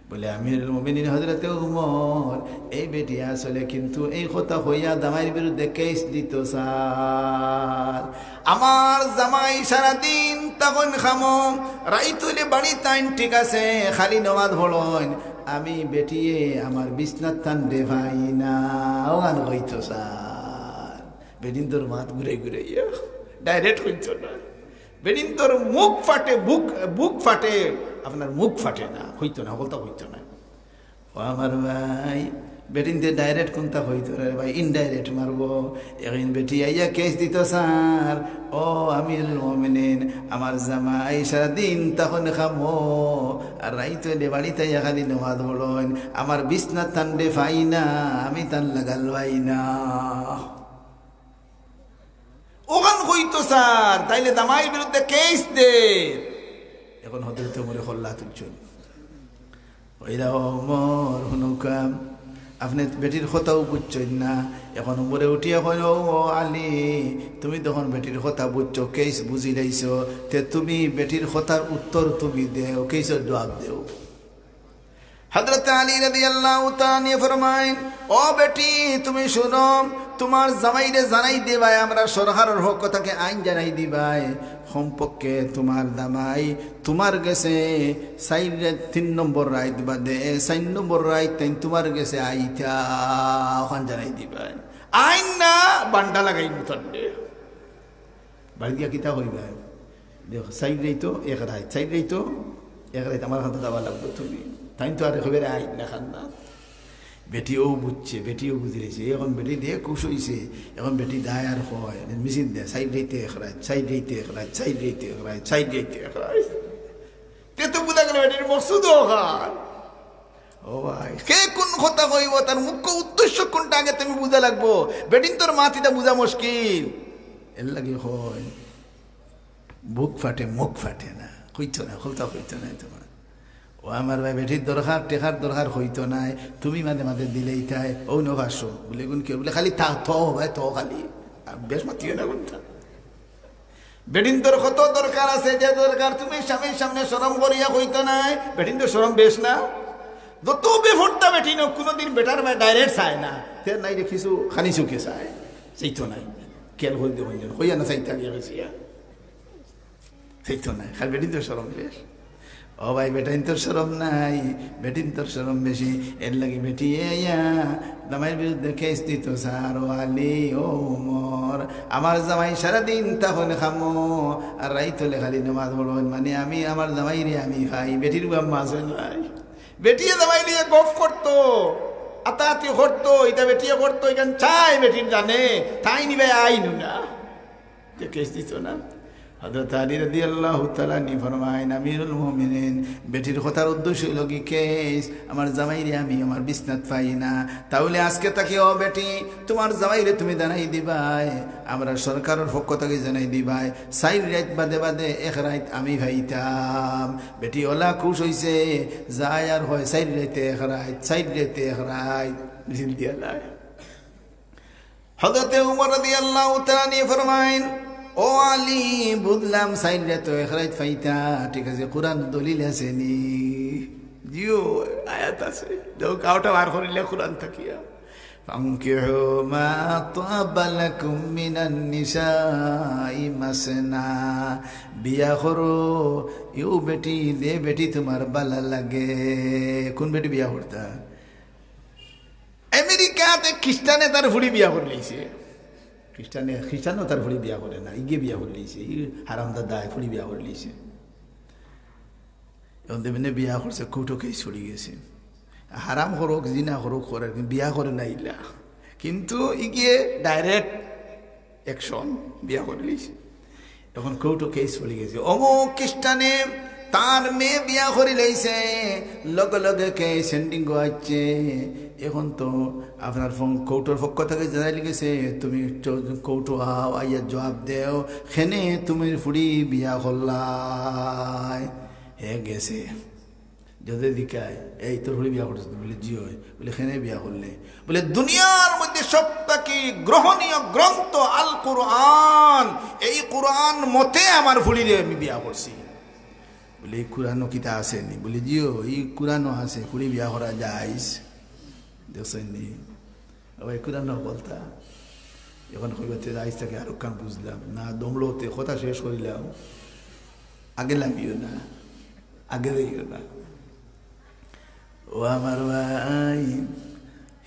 বলে, "আমিরুল মুমিনিন হযরতে উমর, এই বেটি আসলে কিন্তু এই কথা কইয়া জামাইর বিরুদ্ধে কেস দিতো চার। আমার জামাই সারাদিন থাকইন কামো, রাইত অইলে বাড়িত আইন, ঠিক আছে, খালি নমাজ পড়ইন, আমি বেটিয়ে আমার বিছনাত তানরে পাই না।" অখান কইতো চার। বেটিন্তর মাত ঘুরাই ঘুরাইয়া, direct কইতো না। বেটিন্তর মুখ ফাটে, বুক, বুক ফাটে, আপনার মুখ ফাটে না, কইতো না, হকলতা কইতো না। ও আমার ভাই, বেটিন্তে direct কুনতা কইতো রে ভাই, indirect মারবো। একদিন বেটি আইয়া কেস দিতো চার, "ও আমিরুল মুমিনিন, আমার জামাই সারাদিন থাকইন কামো, আর রাইত অইলে বাড়িত আইয়া খালি নমাজ পড়ইন, আমার বিছনাত তানরে পাই না, আমি তান লাগাল পাই না।" অখান কইতো চার, তাইলে জামাইর বিরুদ্ধে কেস দে। এখন হযরতে উমরে কল্লা তুলছইন। কইলা, "ও উমর, হুনউক্কা, আপনে বেটির কথাও বুঝছইন না।" এখন উমরে উঠিয়া কইন, "ও, ও আলী, তুমি যখন বেটির কথা বুঝছো, কেস বুঝিলাইছো, তে তুমি বেটির কথার উত্তর তুমি দেও, কেসর জবাব দেও।" হযরত আলী রাদিয়াল্লাহু তাআলা আনহু ফরমাইন, "ও বেটি, তুমি হুনো, তুমার জামাইরে জানাই দিবায়, আমরা সরকারর পক্ষ থাকি আইন জানাই দিবায়, কমপক্ষে তুমার জামাই তুমার গেছে চাইর রাইত, তিন নম্বর রাইত বাদে, চাইর নম্বর রাইত তাইন তুমার গেছে আইতা, অখান জানাই দিবায়। আইন না, বান্ডা লাগাইমু তানরে।" বাড়িত গিয়া কিতা কইবায়? দেখো, চাইর রাইতো এক রাইত, চাইর রাইতো এক রাইত আমার কাছে যাওয়া লাগবো তুমি। তাইন তো আর কইবা রে, আইন না, খান না। বেটিও বুঝছে, বেটিও বুঝি লাইছে। এখন বেটি দেখ খুশ অইছে, এখন বেটি দায় আর কয়, মিছিল দেয়, "সাইড রাইতে এক রাইত, সাইড রাইতে এক রাইত, সাইড রাইতে এক রাইত, সাইড রাইতে এক রাইত।" তে তো বুঝা গেল বেটির মকসুদ অখান। ও ভাই, কে কোন কথা কইব, তার মুখ্য উদ্দেশ্য কোনটা, আগে তুমি বুঝা লাগবো। বেটিন্তর মাত ইতা বুঝা মুশকিল। এর লাগি কয়, বুক ফাটে, মুখ ফাটে না, কইতো না, খুলতা কইতো না তোমার। ও আমার ভাই, বেটির দরকার, টেকার দরকার কইতো নায়, তুমি মাঝে মাঝে দিলেই তাই, "ও নো পাঁচশো।" বলে, "গুণ কি?" বলে, "খালি তা তো ভাই, তো খালি, আর বেশ মাতিও না কোনটা।" বেটিন্তর কত দরকার আছে, যে দরকার তুমি স্বামীর সামনে শরম করিয়া কইতো নায়, বেটিন্তর শরম বেশ না। যত বেফর্দা বেটি নোক, কোনোদিন বেটার ভাই ডাইরেক্ট চায় না, তে নাই রে কিছু খানি চুকে চায়, চাইতো নাই, খেয়াল করে দেখুন যেন, কইয়া না চাইতে আগে গেছিয়া। চাইতো নাই, খালি বেটিন্তর শরম বেশ। ও ভাই, বেটাইন্তর শরম নাই, বেটিন্তর শরম বেশি। এর লাগি বেটি ইয়া জামাইর বিরুদ্ধে কেস দিত, "স্যার, ও আলী, ও উমর, আমার জামাই সারাদিন তখন খামো, আর রাইত হলে খালি নামাজ পড়ইন, মানে আমি আমার জামাইরে আমি খাই।" বেটির বাপ মা আছে নাই? বেটিয়ে জামাই নিয়ে গফ করতো, আতাআতি করতো, ইটা বেটিয়ে করতো, এখান চায় বেটির জানে, তাই নিবে আইন না। যে কেস দিত না। হযরত আলী রাদিয়াল্লাহু তাআলা আনহু ফরমাইন, "আমিরুল মুমিনিন, বেটির কথার উদ্দেশ্য হইল কি কেস, আমার জামাইরে আমি আমার বিছনাত পাই না। তাহলে আজকে থাকি ও বেটি, তোমার জামাইরে তুমি জানাই দিবায়, আমরা সরকারের পক্ষ থাকি জানাই দিবায়, চাইর রাইত বাদে বাদে এক রাইত আমি পাইতাম।" বেটি ওলা খুশ হইছে, যায় আর হয়, "চাইর রাইতে এক রাইত, চাইর রাইতে এক রাইত।" মিছিল দিয়া যায়। হযরতে উমর রাদিয়াল্লাহু তাআলা আনহু ফরমাইন, "ও আলী, বুঝলাম চাইর রাইত তো এক রাইত পাইতা, ঠিক আছে, কোরআন দলিল আছে নি?" জিও, আয়াত আছে। যাও, কাউটা বার করিলে কোরআন থাকিয়া। "ফানকিহু মা তাবা লাকুম মিনান নিসাই মাসনা।" বিয়া করো, ইউ বেটি, যে বেটি তোমার বালা লাগে। কোন বেটি বিয়া করতা? আমেরিকাতে খ্রিস্টানে তার ফুড়ি বিয়া করি লাইছে। খ্রিস্টানে, খ্রিস্টানও তার ফুড়ি বিয়া করে না, ইগে বিয়া করি লাইছে। ই হারামজাদায় ফুড়ি বিয়া করি লাইছে। এখন দেবেনে বিয়া করছে, কোর্টো কেস পড়ি গেছে। হারাম করুক, জিনা করুক, করে, কিন্তু বিয়া করে না ইলা। কিন্তু ইগে ডাইরেক্ট অ্যাকশন, বিয়া করি লাইছে। এখন কোর্টো কেস পড়ি গেছে, অমুক খ্রিস্টানে তার মেয়ে বিয়া করি লাইছে, লগে লগে কেস এন্ডিং আইছে। এখন তো আপনার ফোন কোর্টর পক্ষ থাকি জানাই গেছে, তুমি চ-, কোর্টো আও, আইয়া জবাব দেও, কেনে তুমি ফুড়ি বিয়া করলায়। হে গেছে, যদি জিকায়, "এই তোর ফুড়ি বিয়া করছে?" বলে, "জি অয়।" বলে, "কেনে বিয়া করলে?" বলে, "দুনিয়ার মধ্যে সব থাকি গ্রহণীয় গ্রন্থ আল কোরআন, এই কোরআন মতে আমার ফুড়িরে আমি বিয়া করছি।" বলে, "এই কোরআনও কিতা আছে নি?" বলে, "জি অয়, এই কোরআনও আছে, ফুড়ি বিয়া করা জায়েজ।" দেখছেন নি? ও, এই কোরআনও বলতা। এখন কইবা, "তে আইজ থাকি আরো কান বুঝলাম না, দমলো তে কথা শেষ করিলাম।" আগে লামিও না, আগে যাইও না। ও আমার ভাই,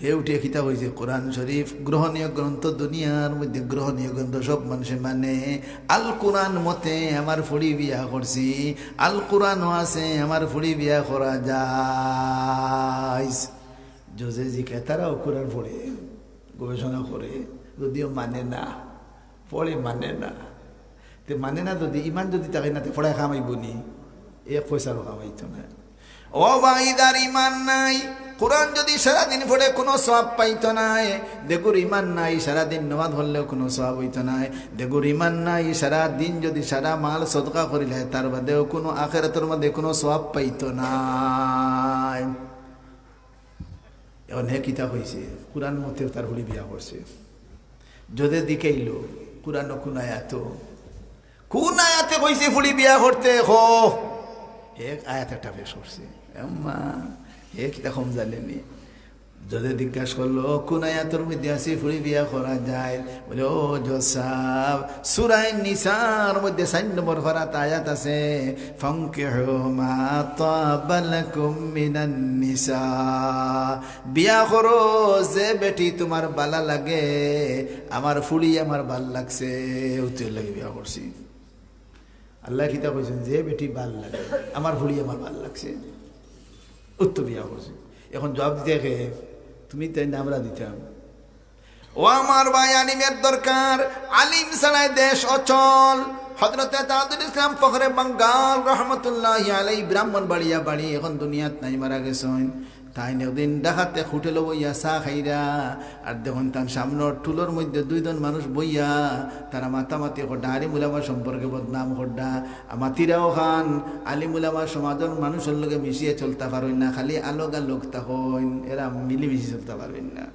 হে উঠিয়া কিতা কইছে, "কোরআন শরীফ গ্রহণীয় গ্রন্থ, দুনিয়ার মধ্যে গ্রহণীয় গ্রন্থ, সব মানুষে মানে। আল কোরআন মতে আমার ফুড়ি বিয়া করছি, আল কোরআনও আছে, আমার ফুড়ি বিয়া করা জায়েজ।" জজে জিকায়, তারাও কোরআন পড়ে, গবেষণা করে, যদিও মানে না, পড়ে মানে না। তে মানে না যদি, ইমান যদি থাকে না, তে পড়ায় কামাইবো নি? এক পয়সারও কামাইতো না। ও ভাই, যার ইমান নাই, কোরআন যদি সারাদিন পড়ে কোনো সওয়াব পাইতো নায়। যেগুর ইমান নাই, সারাদিন নামাজ পড়লেও কোনো সওয়াব অইতো নায়। যেগুর ইমান নাই, সারাদিন যদি সারা মাল সদকা করিলায়, তার বাদেও কোনো আখেরাতর মধ্যে কোনো সওয়াব পাইতো নায়। এখন হে কিতা কইছে, কোরআন মতে তার ফুড়ি বিয়া করছে। জজে জিকাইলো, "কোরআনো কোন আয়াতো, কোন আয়াতে কইছে ফুড়ি বিয়া করতে? কও।" হে এক আয়াত একটা পেশ করছে। আম্মা, হে কিতা কম জানে নি? জজে জিজ্ঞাসা করলো, "কোন আয়াতর মধ্যে আছে ফুড়ি বিয়া করা যায়?" বলে, "ও জজ সাব, সূরা নিসার মধ্যে চাইর নম্বর পারাত আয়াত আছে, 'ফানকিহু মা তাবা লাকুম মিনান নিসা।' বিয়া করো যে বেটি তোমার বালা লাগে, আমার ফুড়ি আমার বালা লাগছে, অউ তো এর লাগি বিয়া করছি।" আল্লায় কিতা কইছইন, "যে বেটি বালা লাগে, আমার ফুড়ি আমার বালা লাগছে, অউ তো বিয়া করছি।" এখন জবাব দিতে কে? তুমি তাই না, আমরা দিতাম। ও আমার ভাই, আলিমের দরকার, আলিম ছাড়াই দেশ অচল। হযরতে তাজুল ইসলাম ফখরে বাঙ্গাল রহমতুল্লাহি আলাইহি ব্রাহ্মণবাড়িয়া বাড়ি, এখন দুনিয়াত নাই, মারা গেছইন। তাইন একদিন ডাকাতে হোটেলো বইয়া চা খাইরা, আর দেখইন তান সামনর টুলর মধ্যে দুইজন মানুষ বইয়া, তারা মাতামাতি কররা, আলিম উলামা সম্পর্কে বদনাম কররা। আর মাতিরা অখান, আলিম উলামা সমাজর মানুষর লগে মিশিয়া চলতা পারইন না, খালি আলগ আলগ থাকইন, এরা মিলিমিশি চলতা পারইন না।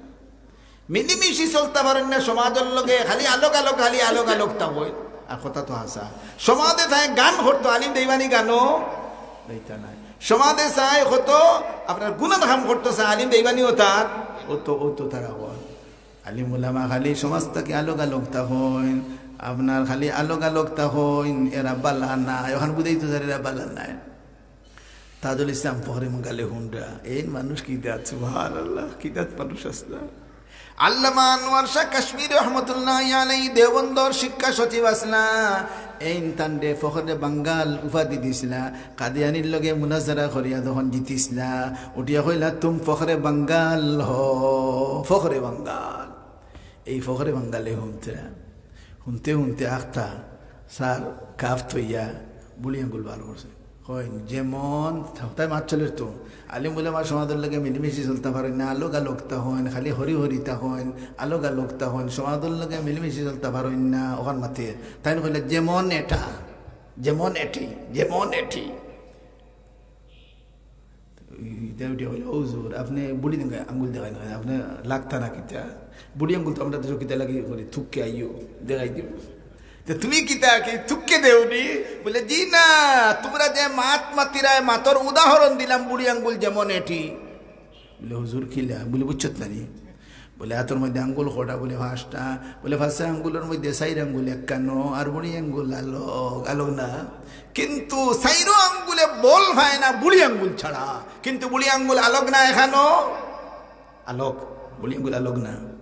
মিলিমিশি চলতা পারইন না সমাজর লগে, খালি আলগ আলগ, খালি আলগ আলগ থাকইন। আর কথা তো হাছা। সমাজে চায় গান করতো, আলিম দেইবানি গানও দেইতা নায়। সমাজে চায় কত আপনার গুনার কাম করতো চায়, আলিম দেইবানি অতা, ও তো, ও তো তারা কয়। আলিম উলামা খালি সমাজ থাকি আলগ আলগ থাকইন, আপনার খালি আলগ আলগ থাকইন, এরা বালা নায়। অখান বুঝাইতো স্যার, এরা বালা নায়। তাজুল ইসলাম ফখরে বাঙ্গালে হুনরা, এইন মানুষ কিতা, সুবহানাল্লাহ, কিতা মানুষ আছলা। আল্লামা আনোয়ার শাহ কাশ্মীরি রহমতুল্লাহি আলাইহি দেওবন্দর শিক্ষা সচিব আছলা, এইন তানরে ফখরে বাঙ্গাল উপাধি দিছলা। কাদিয়ানির লগে মুনাজারা করিয়া যখন জিতিছলা, উঠিয়া কইলা, "তুম ফখরে বাঙ্গাল হো, ফখরে বাঙ্গাল।" এই ফখরে বাঙ্গালে হুনতরা, হুনতে হুনতে আখতা স্যার কাফ থইয়া বুড়ি আঙ্গুল বার করছে। কইন, "যেমন", তাই মাত চলের তো, "আলিম উলামা সমাজর লগে মিলিমিশি চলতা পারইন না, আলগ আলগ থাকইন, খালি হরি হরি থাকইন, আলগ আলগ থাকইন, সমাজর লগে মিলিমিশি চলতা পারইন না", অখান মাতের। তাইন কইলা, "যেমন এটা, যেমন এটি, যেমন এটি।" ইতা উঠিয়া কইলা, "ও হুজুর, আপনে বুড়ি আঙ্গুল দেখাইন না, আপনে লাগতা না কিতা? বুড়ি আঙ্গুল তো আমরা দেশো কিতা লাগি করি, থুককে আইও, দেখাই দিও। তে তুমি কিতা কি থুককে দেও নি?" বলে, "জি না, তুমরা যে মাত মাতিরায়, মাতর উদাহরণ দিলাম, বুড়ি আঙ্গুল যেমন এটি।" বলে, "হুজুর কিলা?" বলে, "বুঝছত না নি?" বলে, "আতর মধ্যে আঙ্গুল কয়টা?" বলে, "পাঁচটা।" বলে, "পাঁচটা আঙ্গুলর মধ্যে চাইর আঙ্গুল একখানো, আর বুড়ি আঙ্গুল আলগ, আলগ না? কিন্তু চাইরো আঙ্গুলে বল পায় না বুড়ি আঙ্গুল ছাড়া, কিন্তু বুড়ি আঙ্গুল আলগ না, এখানো আলগ, বুড়ি আঙ্গুল আলগ না।"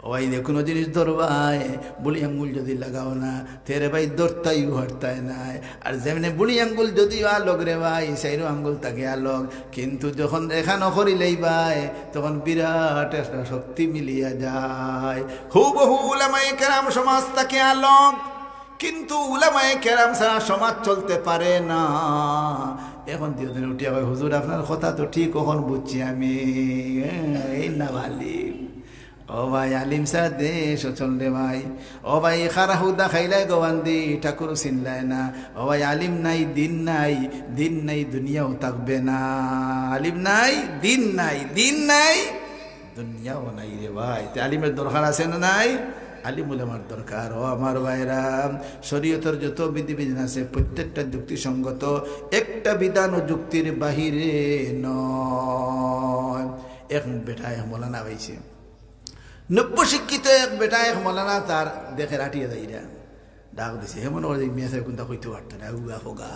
ও ভাই, যে কুনু জিনিস ধরবায়, বুড়ি আঙ্গুল যদি লাগাও না, তে রে ভাই ধরতায়ও পারতায় নায়। আর যেমনে বুড়ি আঙ্গুল যদিও আলগ রে ভাই, চাইরো আঙ্গুল থাকি আলগ, কিন্তু যখন এখানো করি লইবায়, তখন বিরাট একটা শক্তি মিলিয়া যায়। হুবহু উলামায়ে কেরাম সমাজ থাকি আলগ, কিন্তু উলামায়ে কেরাম ছাড়া সমাজ চলতে পারে না। এখন দুইজন উঠিয়া কয়, "হুজুর, আপনার কথা তো ঠিক, অখন বুঝছি আমি।" এই না আলিম। ও ভাই, আলিম ছাড়া দেশ অচল রে ভাই। ও ভাই, খারা হুদা খাইলায় গো বান্দি, ঠাকুর চিনলায় না। ও ভাই, আলিম নাই, দিন নাই, দিন নাই, দুনিয়াও থাকবে না। আলিম নাই, দিন নাই, দিন নাই, দুনিয়াও নাই রে ভাই। তে আলিমের দরকার আছে না নাই? আলিম উলামার দরকার। ও আমার ভাইরা, শরীয়তর যত বিধিবিধান আছে, প্রত্যেকটা যুক্তিসঙ্গত, একটা বিধানও যুক্তির বাহিরে নয়। এক বেটা এক মৌলানা পাইছে, নব্য শিক্ষিত এক বেটা এক মৌলানা তার দেখে রাটিয়া যাইরা, ডাক দিছে। হে মনে করে যে মিয়া সাহেব কুনতা কইতে পারতো না, উগা ফোগা।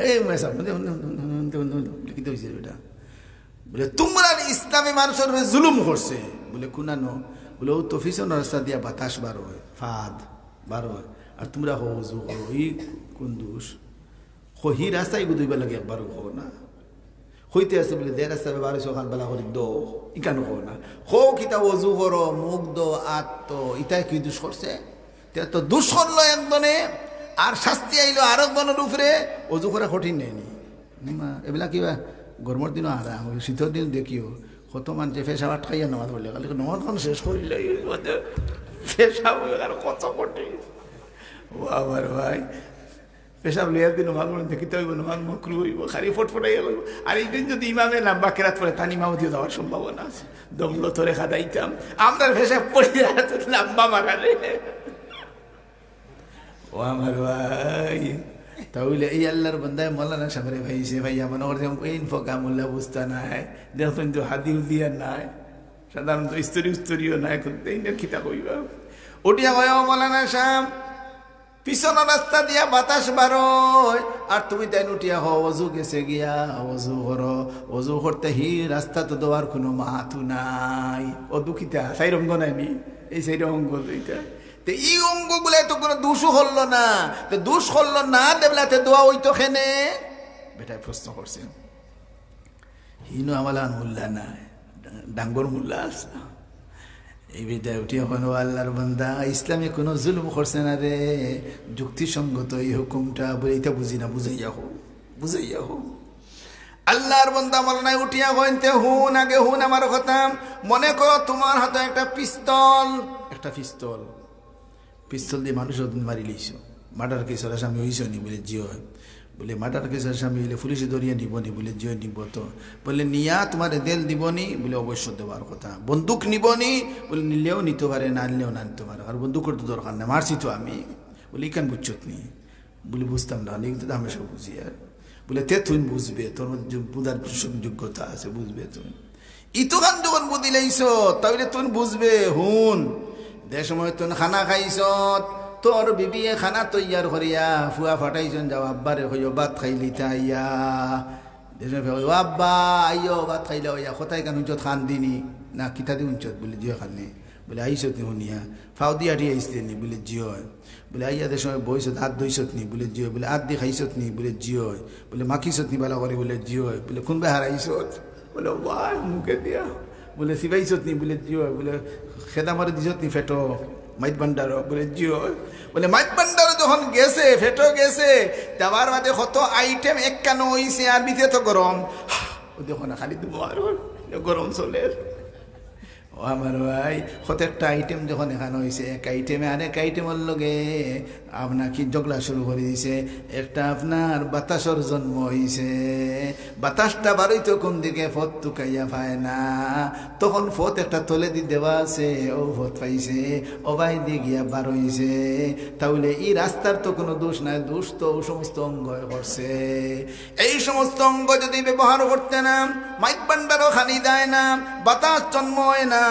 "এই মিয়া সাহেব, হুনতে, হুনতে, হুনতে, হুনতে, হুনতে, হুনতে, কিতা অইছে বেটা?" বলে, "তুমরা ইসলামী মানুষর উপরে জুলুম করছে।" বলে, "কুনানো?" বলে, "ও তো পিছন রাস্তা দিয়া বাতাস বার অয়, ফাদ বার অয়, আর তুমরা কও অজু করো, ই কুন দোষ?" কই, "হি রাস্তায় ইগু ধইবার লাগি একবারও কও না।" কইতে আছে বলে, "যে রাস্তায় বার অইছো, অখান বালা করি ধও, ইখান কও না। কও কিতা, অজু করো, মুখ ধও, আত ধও, ইতায় কি দোষ করছে?" তে তো দোষ করলো একজনে, আর শাস্তি আইলো আরক জনর উপরে, অজু করা কঠিন নায় নি? মা, এবলা কিবা গরমর দিনও আরাম, ওই শীতর দিন দেখিও, কত মানষে পেশাব আটকাইয়া নামাজ পড়লে, খালি নামাজ খান শেষ করিলে, এই মধ্যে পেশাব অইয়া আর কত কঠিন। ও আমার ভাই, পেশাব লইয়া দিন নামাজ পড়লে দেখিতে অইবো, নামাজ মকরু অইবো, খালি ফটফটাইয়া অইবো। আর এই দিন যদি ইমামে লম্বা কেরাত পড়ে, তান ইমামতিও যাওয়ার সম্ভাবনা আছে। দমলো তোরে খাদাইতাম, আমরা পেশাব পড়িয়া লম্বা মারারে। ও আমার ভাই, তাইলে এই আল্লাহর বান্দায় মৌলানা সাহেবরে পাইছে, পাইয়া মনে করছে, "এইন ফোকা মোল্লা বুঝতা নায়, দেখছইন তো হাদিও দিয়া নায়, সাধারণত ইস্তরি উস্তরিও নায়, এখন এইন কিতা কইবা?" উঠিয়া কয়, "ও মৌলানা সাহেব, পিছন রাস্তা দিয়া বাতাস বার অয়, আর তুমি তাইন উঠিয়া কও, অজু গেছে গিয়া, অজু করো, অজু করতে হি রাস্তা তো ধওয়ার কুনু মাতও নাই।" অজু কিতা, চাইর অঙ্গ নায় নি? এই চাইর অঙ্গ দুইটা। তে ই অঙ্গগুলায় তো কুনু দোষও করলো না, তে দোষ করলো না, দেখলা তে ধওয়া অইতো কেনে? বেটায় প্রশ্ন করছে। হিনো আমার লাখান মোল্লা নায়, ডাঙ্গর মোল্লা আছে। এই বেটায় উঠিয়া কইন, "ও আল্লাহর বান্দা, ইসলামে কুনু জুলুম করছে না রে, যুক্তিসঙ্গত এই হুকুমটা।" বলে, "ইটা বুঝি না, বুঝাইয়া কও, বুঝাইয়া কও।" আল্লাহর বান্দা মৌলানায় উঠিয়া কইন, "তে হুন, আগে হুন আমার কথা। মনে করো তুমার হাতো একটা পিস্তল, একটা পিস্তল, পিস্তল দি মানুষ মারি লইছো, মার্ডার কেসর আসামি অইছো নি?" বলে, "জি অয়।" বলে, "মার্ডার কেসর আসামি অইলে পুলিশে ধরিয়া নিবো নি?" বলে, "জি অয়, নিবো তো।" বলে, "নিয়া তুমারে জেল দিবো নি?" বলে, "অবশ্য দেওয়ার কথা।" "বন্দুক নিবো নি?" বলে, "নিলেও নিতো পারে, না নিলেও না নিতো পারে, আর বন্দুকর তো দরকার নাই, মারছি তো আমি।" বলে, "ইখান বুঝছত নি?" বলে, "বুঝতাম না, আমি কিন্তু হামেশা বুঝি।" আর বলে, "তে তুইন বুঝবে, তোর মধ্যে যে বুঝার সুযোগ যোগ্যতা আছে, বুঝবে তুইন। ইতোখান যখন বুঝি লাইছো, তাইলে তুইন বুঝবে। হুন, যে সময় তুইন খানা খাইছত, তোর বিবিয়ে খানা তৈয়ার করিয়া ফুয়া পাঠাইছইন, 'যাও আব্বারে কইও ভাত খাইলিতা আইয়া।' যে সময় কইও, 'ও আব্বা, আইও ভাত খাইলা আইয়া,' কথায় কান হুনছত, কান দিনি না কিতা দি হুনছত?" বলে, "জি অয়, কানে।" বলে, "আইছত নি হুনিয়া? ফাও দি আটি আইছত নি?" বলে, "জি অয়।" বলে, "আইয়া যে সময় বইছত, আত ধইছত নি?" বলে, "জি অয়।" বলে, "আত দি খাইছত নি?" বলে, "জি অয়।" বলে, "মাখিছত নি বালা করি?" বলে, "জি অয়।" বলে, "কুনবায় হারাইছত?" বলে, "ওয়াই, মুখে দিয়া।" বলে, "চিবাইছত নি?" বলে, "জি অয়।" বলে, "খেদা মারি দিছত নি পেটো, মাইত ভান্ডারো?" বলে, "জি অয়।" বলে, "মাইত ভান্ডারো যখন গেছে, পেটো গেছে, যাবার বাদে কত আইটেম একখানো অইছে, আর ভিতরে তো গরম।" ও দেখো না, খালি ধোঁয়া আর গরম চলের। ও আমার ভাই, কত একটা আইটেম যখন একখানো অইছে, এক আইটেমে আরেক আইটেমর লগে আপনার কি ঝগড়া শুরু করি দিছে। একটা আপনার বাতাসর জন্ম অইছে, বাতাসটা বারইতো কুন দিকে, পথ তুকাইয়া পায় না, তখন পথ একটা তলেদি দেওয়া আছে, অউ পথ পাইছে, অবায়দি গিয়া বারইছে। তাইলে ই রাস্তার তো কুনু দোষ নাই, দোষ তো অউ সমস্ত অঙ্গয় করছে। এই সমস্ত অঙ্গ যুদি ব্যবহার করতে না, মাইত ভান্ডারো খানি যায় না, বাতাস জন্ম অয় না,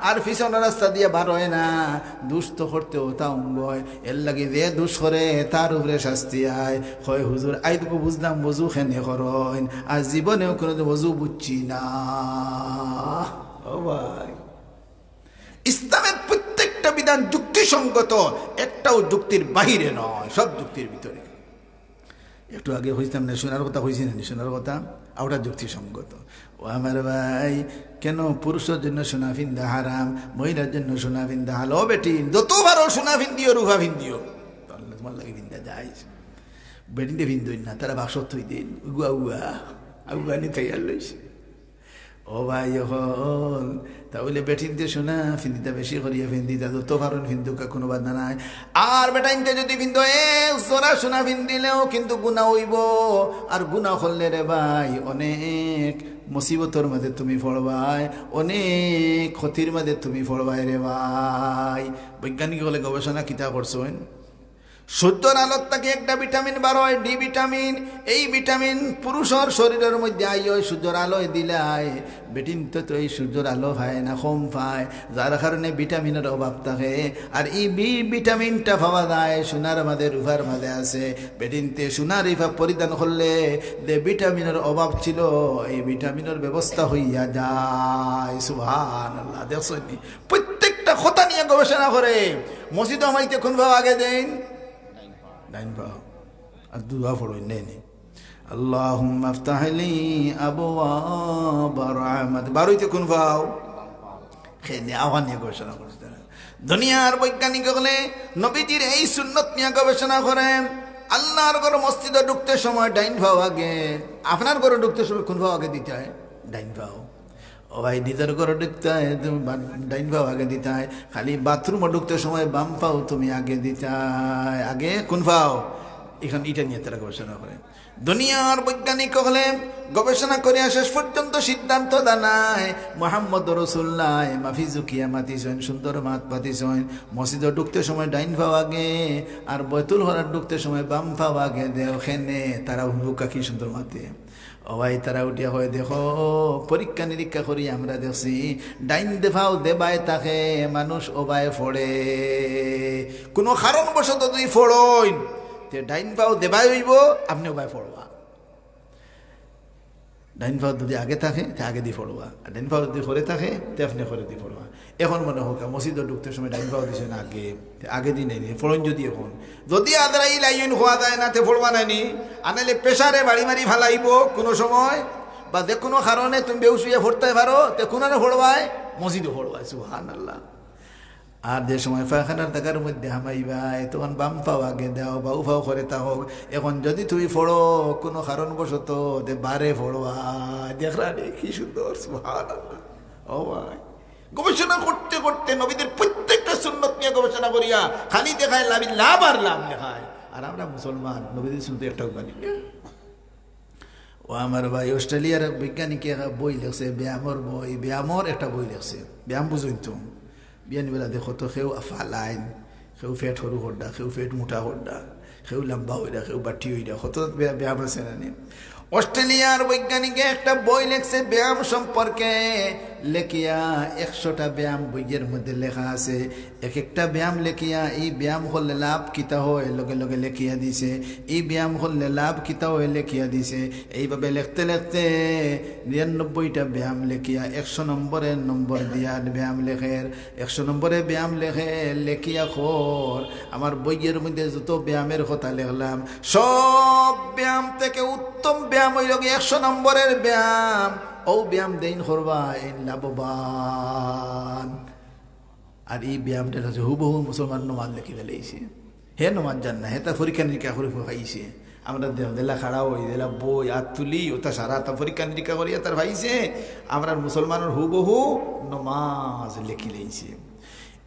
আর পিছনর রাস্তা দিয়া বারয় না, দোষ তো করতে অতা অঙ্গয়। এরলাগি যে দোষ করে, তার উপরে শাস্তি আয়। কয়, "হুজুর, আইজকু বুঝলাম অজু কেনে করইন, আর জীবনেও কুনুদিন অজু বুঝছি না।" ও ভাই, ইসলামের প্রত্যেকটা বিধান যুক্তিসঙ্গত, একটাও যুক্তির বাহিরে নয়, সব যুক্তির ভিতরে। একটু আগে কইতাম না, সোনার কথা কইছি না নি, সোনার কথা, ওটা যুক্তিসঙ্গত। ও আমার ভাই, কেন পুরুষর জন্য সোনা ফিন্দা হারাম, মহিলার জন্য সোনা ফিন্দা হালাল? ও বেটি, যত পারো সোনা ফিন্দিও, রূপা ফিন্দিও, তাইলে তুমার লাগি ফিন্দা জায়েজ। বেটিন্তে ফিন্দইন না, তারা বাক্সত থই দেইন, উগুয়া উগুয়া, উগুয়া নি তৈয়ার লইছে। ও ভাই অকল, তাইলে বেটিন্তে সোনা ফিন্দিতা, বেশি করিয়া ফিন্দিতা, যত পারইন ফিন্দুক্কা, কুনু বাধা নাই। আর বেটাইন্তে যুদি ফিন্দো, এক জোড়া সোনা ফিন্দিলেও কিন্তু গুনা অইবো। আর গুনা করলে রে ভাই, অনেক মুসিবতর মাঝে তুমি পড়বায়, অনেক ক্ষতির মাঝে তুমি পড়বায় রে ভাই। বৈজ্ঞানিক অকলে গবেষণা কিতা করছইন, সূর্যর আলোর থাকি একটা ভিটামিন বারয়, ডি ভিটামিন। এই ভিটামিন পুরুষর শরীরর মধ্যে আইয়া সূর্যর আলোয় দিলায়, বেটিন্তে তো এই সূর্যর আলো পায় না, কম পায়, যার কারণে ভিটামিনর অভাব থাকে। আর ই বি ভিটামিনটা পাওয়া যায় সোনার মাঝে, রূপার মাঝে আছে। বেটিন্তে সোনার রূপা পরিধান করলে যে ভিটামিনর অভাব ছিল, এই ভিটামিনর ব্যবস্থা অইয়া যায়। সুবহানাল্লাহ। দেখছইন নি? প্রত্যেকটা কথা নিয়া গবেষণা করে। মসজিদো হামাইতে কুন পাও আগে দেইন? ডাইন পাও। আর দোয়া পড়ইন, নেই, নেই। আল্লাহুম্মা ইফতাহ লি আবওয়াবা রাহমাতিক। বারইতে কুন পাও? কেনে, আওয়ান নিয়া গবেষণা করছে তারা। দুনিয়ার বৈজ্ঞানিক অকলে নবীজির এই সুন্নত নিয়া গবেষণা করে। আল্লাহর ঘর মসজিদো ঢুকতে সময় ডাইন পাও আগে, আপনার ঘরো ঢুকতে সময় কুন পাও আগে দিতায়? ডাইন পাও। ও ভাই, নিজর ঘরো ঢুকতে হয়, তুমি বা-, ডাইন পাও আগে দিতায়। খালি বাথরুমো ঢুকতে সময় বাম পাও তুমি আগে দিতায়। আগে কুন পাও? ইখান ইটা নিয়া তারা গবেষণা করে। দুনিয়ার বৈজ্ঞানিক অকলে গবেষণা করিয়া শেষ পর্যন্ত সিদ্ধান্ত জানায়, মোহাম্মদ রসুল নায়, মাফি জুকিয়া মাতিছইন, সুন্দর মাত মাতিছইন। মসজিদো ঢুকতে সময় ডাইন পাও আগে, আর বয়তুল হরাত ঢুকতে সময় বাম পাও আগে দেও। কেনে, তারা হুরুকা কি সুন্দর মাতে। ও ভাই, তারা উঠিয়া কয়, "দেখো, পরীক্ষা নিরীক্ষা করি আমরা দেখছি, ডাইন দে পাও দেবায় থাকে, মানুষ ওবায় পড়ে। কুনু কারণবশত যুদি পড়ইন, তে ডাইন পাও দেবায় অইবো, আপনে ওবায় পড়বা। ডাইন পাও যুদি আগে থাকে, তে আগেদি পড়বা, আর ডাইন পাও যুদি করে থাকে, তে আপনে করেদি পড়বা।" এখন মনে হোক, মসজিদো ঢুকতে সময় ডাইন পাও দিছইন আগে, তে আগেদি নেই নি, পড়ইন যুদি এখন। যুদি আজরাইল আইন হওয়া যায় না, তে পড়বা নায় নি, আনাইলে প্রেশারে বাড়ি মারি ফালাইবো কুনু সময়। বা যে কোনো কারণে তুমি বেহুশ অইয়া পড়তায় পারো, তে কুনানো পড়বায়, মসজিদো পড়বায়। সুবহানাল্লাহ। আর যে সময় পায়খানার জাগার মধ্যে হামাইবায়, তখন বাম পাও আগে দেও, বাউ পাও করে থাকো। এখন যদি তুমি পড়ো কোনো কারণবশত, তে বারে পড়বায়। দেখরা নি কি সুন্দর, সুবহানাল্লাহ। ও ভাই, গবেষণা করতে করতে নবীদের প্রত্যেকটা সুন্নত নিয়া গবেষণা করিয়া খালি দেখায় লাভ, লাভ আর লাভ দেখায়। আর আমরা মুসলমান, নবীদের সুন্নত একটাও মানি না। ও আমার ভাই, অস্ট্রেলিয়ার এক বৈজ্ঞানিকে এক বই লেখছে, ব্যায়ামর বই, ব্যায়ামর একটা বই লেখছে। ব্যায়াম বুঝইন তো, বিয়ানি বেলা দেখো তো, কেউ ফালাইন, কেউ পেট সরু করডা, কেউ পেট মোটা করডা, কেউ লম্বা অইরা, কেউ বাটি অইরা, কত ব্যায়াম আছে না নি? অস্ট্রেলিয়ার বৈজ্ঞানিকে একটা বই লেখছে ব্যায়াম সম্পর্কে, লেখিয়া একশোটা ব্যায়াম বইয়ের মধ্যে লেখা আছে। এক একটা ব্যায়াম লেখিয়া, এই ব্যায়াম করলে লাভ কিতা হয়, লগে লগে লেখিয়া দিছে। এই ব্যায়াম করলে লাভ কিতা হয়, লেখিয়া দিছে। এইভাবে লেখতে লেখতে নিরানব্বইটা ব্যায়াম লেখিয়া একশো নম্বরের নম্বর দিয়া ব্যায়াম লেখের। একশো নম্বরে ব্যায়াম লেখে, লেখিয়া কর, আমার বইয়ের মধ্যে যত ব্যায়ামের কথা লেখলাম, সব ব্যায়াম থেকে উত্তম ব্যায়াম অইলো গি একশো নম্বরের ব্যায়াম। ও ব্যায়াম দেইন করবা, এইন লাভবান। আর এই ব্যায়ামটা হচ্ছে হুবহু মুসলমান নমাজ লেখি ফেলাইছে। হে নমাজ জান না, হে তার পরীক্ষা নিরীক্ষা করি পাইছে। আমরা দে-, দেলা খাড়া অই, দেলা বই, আত তুলি, ওটা সারা তা পরীক্ষা নিরীক্ষা করিয়া তার পাইছে। আমরা মুসলমানের হুবহু নমাজ লেখি লাইছে।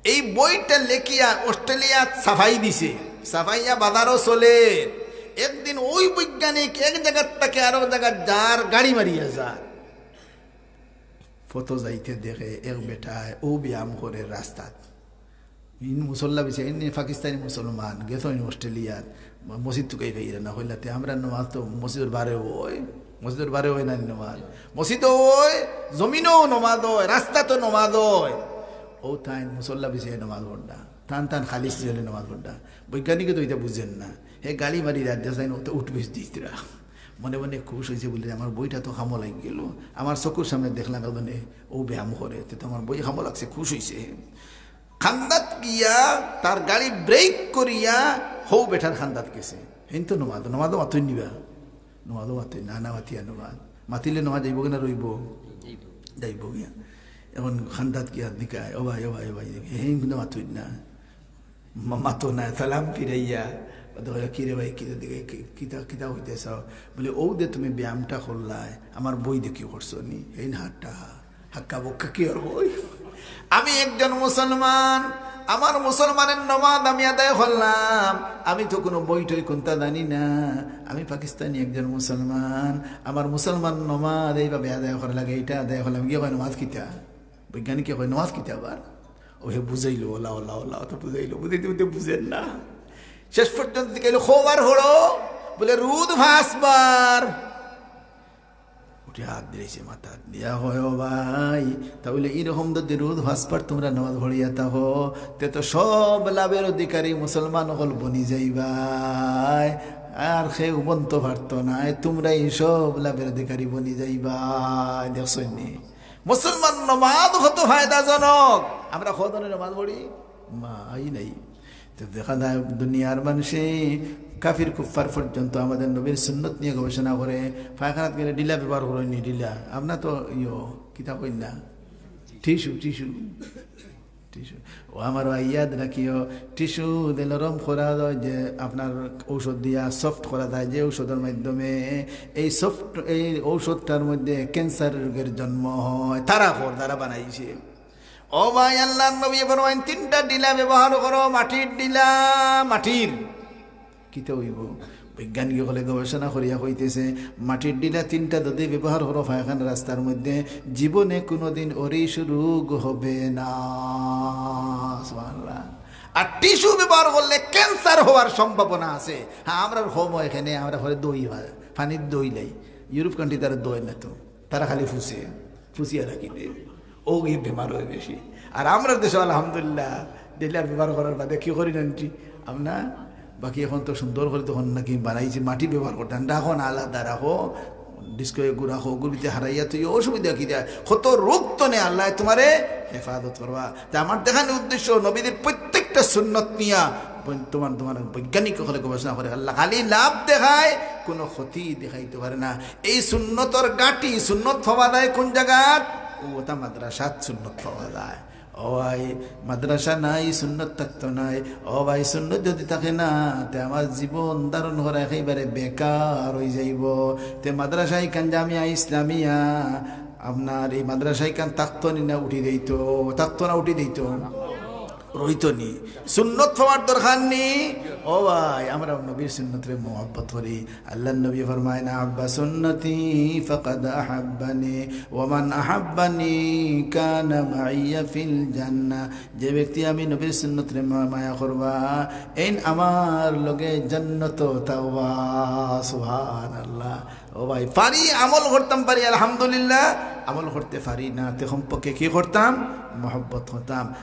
এই বইটা লেখিয়া অস্ট্রেলিয়াত ছাপাই দিছে, ছাপাইয়া বাজারো চলের। একদিন ওই বৈজ্ঞানিক এক জাগার থাকি আরো জাগাত যার, গাড়ি মারিয়া যার। ফটো যাইতে দেখে এক বেটায় ও ব্যায়াম করে রাস্তাত। ইন মুসল্লা বেশি, ইন পাকিস্তানি মুসলমান, গেছে ইন অস্ট্রেলিয়াত, মসজিদ তুকাই পাইরা না, কইলা, "তে আমরা নমাজ তো মসজিদর বারে অয়, মসজিদর বারে অয় না নমাজ, মসজিদও অয়, জমিনও নমাজ অয়, রাস্তাত নমাজ অয়।" ও তাইন মুসল্লা বেশি নমাজ পড়ডা, তান তান খালি সিজনে নমাজ পড়ডা। বৈজ্ঞানিকে তো এটা বুঝেন না, হে গাড়ি মারি রাত দেশাইন, ও তো উঠবিস দিতরা। মনে মনে খুশ অইছে বলে, "আমার বইটা তো কামো লাগি গেল, আমার চকুর সামনে দেখলাম একজনে ও ব্যায়াম করে, তে তো আমার বই কামো লাগছে, খুশ অইছে।" খান্দাত গিয়া তার গাড়ি ব্রেক করিয়া হউ বেটার খান্দাত গেছে। হেন তো নমাজ, নমাজও মাতই নিবা, নমাজও মাতই না, না মাতিয়া নমাজ মাতিলে নমাজ যাইব কিনা রইব? যাইব গিয়া। এখন খান্দাত গিয়া দিকায়, "ও ভাই, ও ভাই, ও ভাই", হেন কিন্তু মাতই না। মা-, মাতো না, সালাম ফিরাইয়া, বাদে কইলা, "কি রে ভাই, কিতা দিকে, কি-, কিতা, কিতা হইতে চাও?" বলে, "ও দে তুমি ব্যায়ামটা করলায়, আমার বই দেখি করছো নি?" এই না হাট্টা, হাক্কা বক্কা কি ওর বই? আমি একজন মুসলমান, আমার মুসলমানের নমাজ আমি আদায় করলাম, আমি তো কোনো বই টই কোনটা জানি না। আমি পাকিস্তানি একজন মুসলমান, আমার মুসলমান নমাজ এইভাবে আদায় করা লাগে, এটা আদায় করলাম। গিয়ে কয়, "নমাজ কিতা?" বৈজ্ঞানিকে কয়, "নমাজ কিতা আবার?" ও হে বুঝাইলো, "ওলা, ওলা, ওলা", অত বুঝাইলো, বুঝাইতে বুঝাইতে বুঝেন না। শেষ পর্যন্ত জিকাইলো, "কবার পড়ো?" বলে, "রুদ পাঁচবার।" উঠে হাত দিলাইছে মাথাত, দিয়া কয়, "ও ভাই, তাহলে এরকম যদি রুদ পাঁচবার তোমরা নামাজ পড়িয়া থাকো, তে তো সব লাভের অধিকারী মুসলমান অকল বনি যাইবায়, আর কেউ বনতো পারতো না, তোমরাই সব লাভের অধিকারী বনি যাইবায়।" দেখছইন নি? মুসলমান নমাজ কত ফায়দাজনক। আমরা কতজনে নমাজ পড়ি? মা, আই নাই। তো দেখা যায় দুনিয়ার মানুষে কাফির কুফফার পর্যন্ত আমাদের নবীর সুন্নত নিয়ে গবেষণা করে, পায়খানাত গেলে ঢিলা ব্যবহার করইন নি, ঢিলা। আমরা তো ইয়ো, কিতা কইন না? Tissue, tissue. টিস্যু। ও আমার ভাই, ইয়াদ রাখিও, টিস্যু যে নরম করা যায়, যে আপনার ঔষধ দিয়া সফট করা যায়, যে ঔষধের মাধ্যমে এই সফট, এই ঔষধটার মধ্যে ক্যান্সার রোগের জন্ম হয়, তারা কর, তারা বানাইছে। ও ভাই, আল্লাহর নবী ফরমাইন, "তিনটা ঢিলা ব্যবহার করো, মাটির ঢিলা, মাটির।" কিতা অইব? বৈজ্ঞানিক অকলে গবেষণা করিয়া কইতেছে, মাটির ঢিলা তিনটা যদি ব্যবহার করো পায়খানা রাস্তার মধ্যে, জীবনে কোনোদিন অরিস রোগ হবে না। সুবহানাল্লাহ। আর টিস্যু ব্যবহার করলে ক্যান্সার হওয়ার সম্ভাবনা আছে। হ্যাঁ, আমরা হম এখানে, আমরা পরে দই হয়, পানির দই লাই। ইউরোপ কান্ট্রি তারা দই না তো, তারা খালি ফুসে, ফুসিয়া রাখি দে। ও গিয়ে বেমার হয় বেশি। আর আমরা দেশে আলহামদুলিল্লাহ, ঢিলা ব্যবহার করার বাদে কি করি না নি? আমরা বাকি এখন তো সুন্দর করে তখন নাকি বানাইছি, মাটি ব্যবহার করতাম, রাখো না আলাদা রাখো, ডিস্কো এগু রাখো, ওগুর ভিতরে হারাইয়া তুই অসুবিধা কি দেয়? কত রোগ তো নেই, আল্লাহ তোমারে হেফাজত করবা। তা আমার দেখানোর উদ্দেশ্য, নবীদের প্রত্যেকটা সুন্নত নিয়া বৈ-, তোমার, তোমার বৈজ্ঞানিক অকলে গবেষণা করে, আল্লাহ খালি লাভ দেখায়, কোনো ক্ষতি দেখাইতে পারে না। এই সুন্নতর গাঁটি, সুন্নত পাওয়া যায় কোন জাগাত? ও, ওটা মাদ্রাসাত সুন্নত পাওয়া যায়। ও ভাই, মাদ্রাসা নাই, সুন্নত থাকতো নায়। ও ভাই, সুন্নত যদি থাকে না, তে আমার জীবন ধারণ করা একেবারে বেকার অই যাইবো। তে মাদ্রাসা ইখান জামিয়া ইসলামিয়া, আপনার এই মাদ্রাসা ইখান থাকতো নি না উঠি দিত, থাকতো না উঠি দিত, রইতো নি। সুন্নত পাওয়ার দরকার নি। ও ভাই, আমরা নবীর সুন্নতরে মহব্বত করি। আল্লাহর নবী ফরমায়, "মান আহাব্বা সুন্নতি ফাকাদ আহাব্বানি, ওয়া মান আহাব্বানি কানা মাইয়া ফিল জান্নাহ।" যে ব্যক্তি আমি নবীর সুন্নতরে মা-, মায়া করবা, এইন আমার লগে জান্নাতো থাকবা। সুবহানাল্লাহ। ও ভাই, পারি আমল করতাম পারি, আলহামদুলিল্লাহ, আমল করতে পারি না, তে কমপক্ষে কি করতাম? মহব্বত করতাম।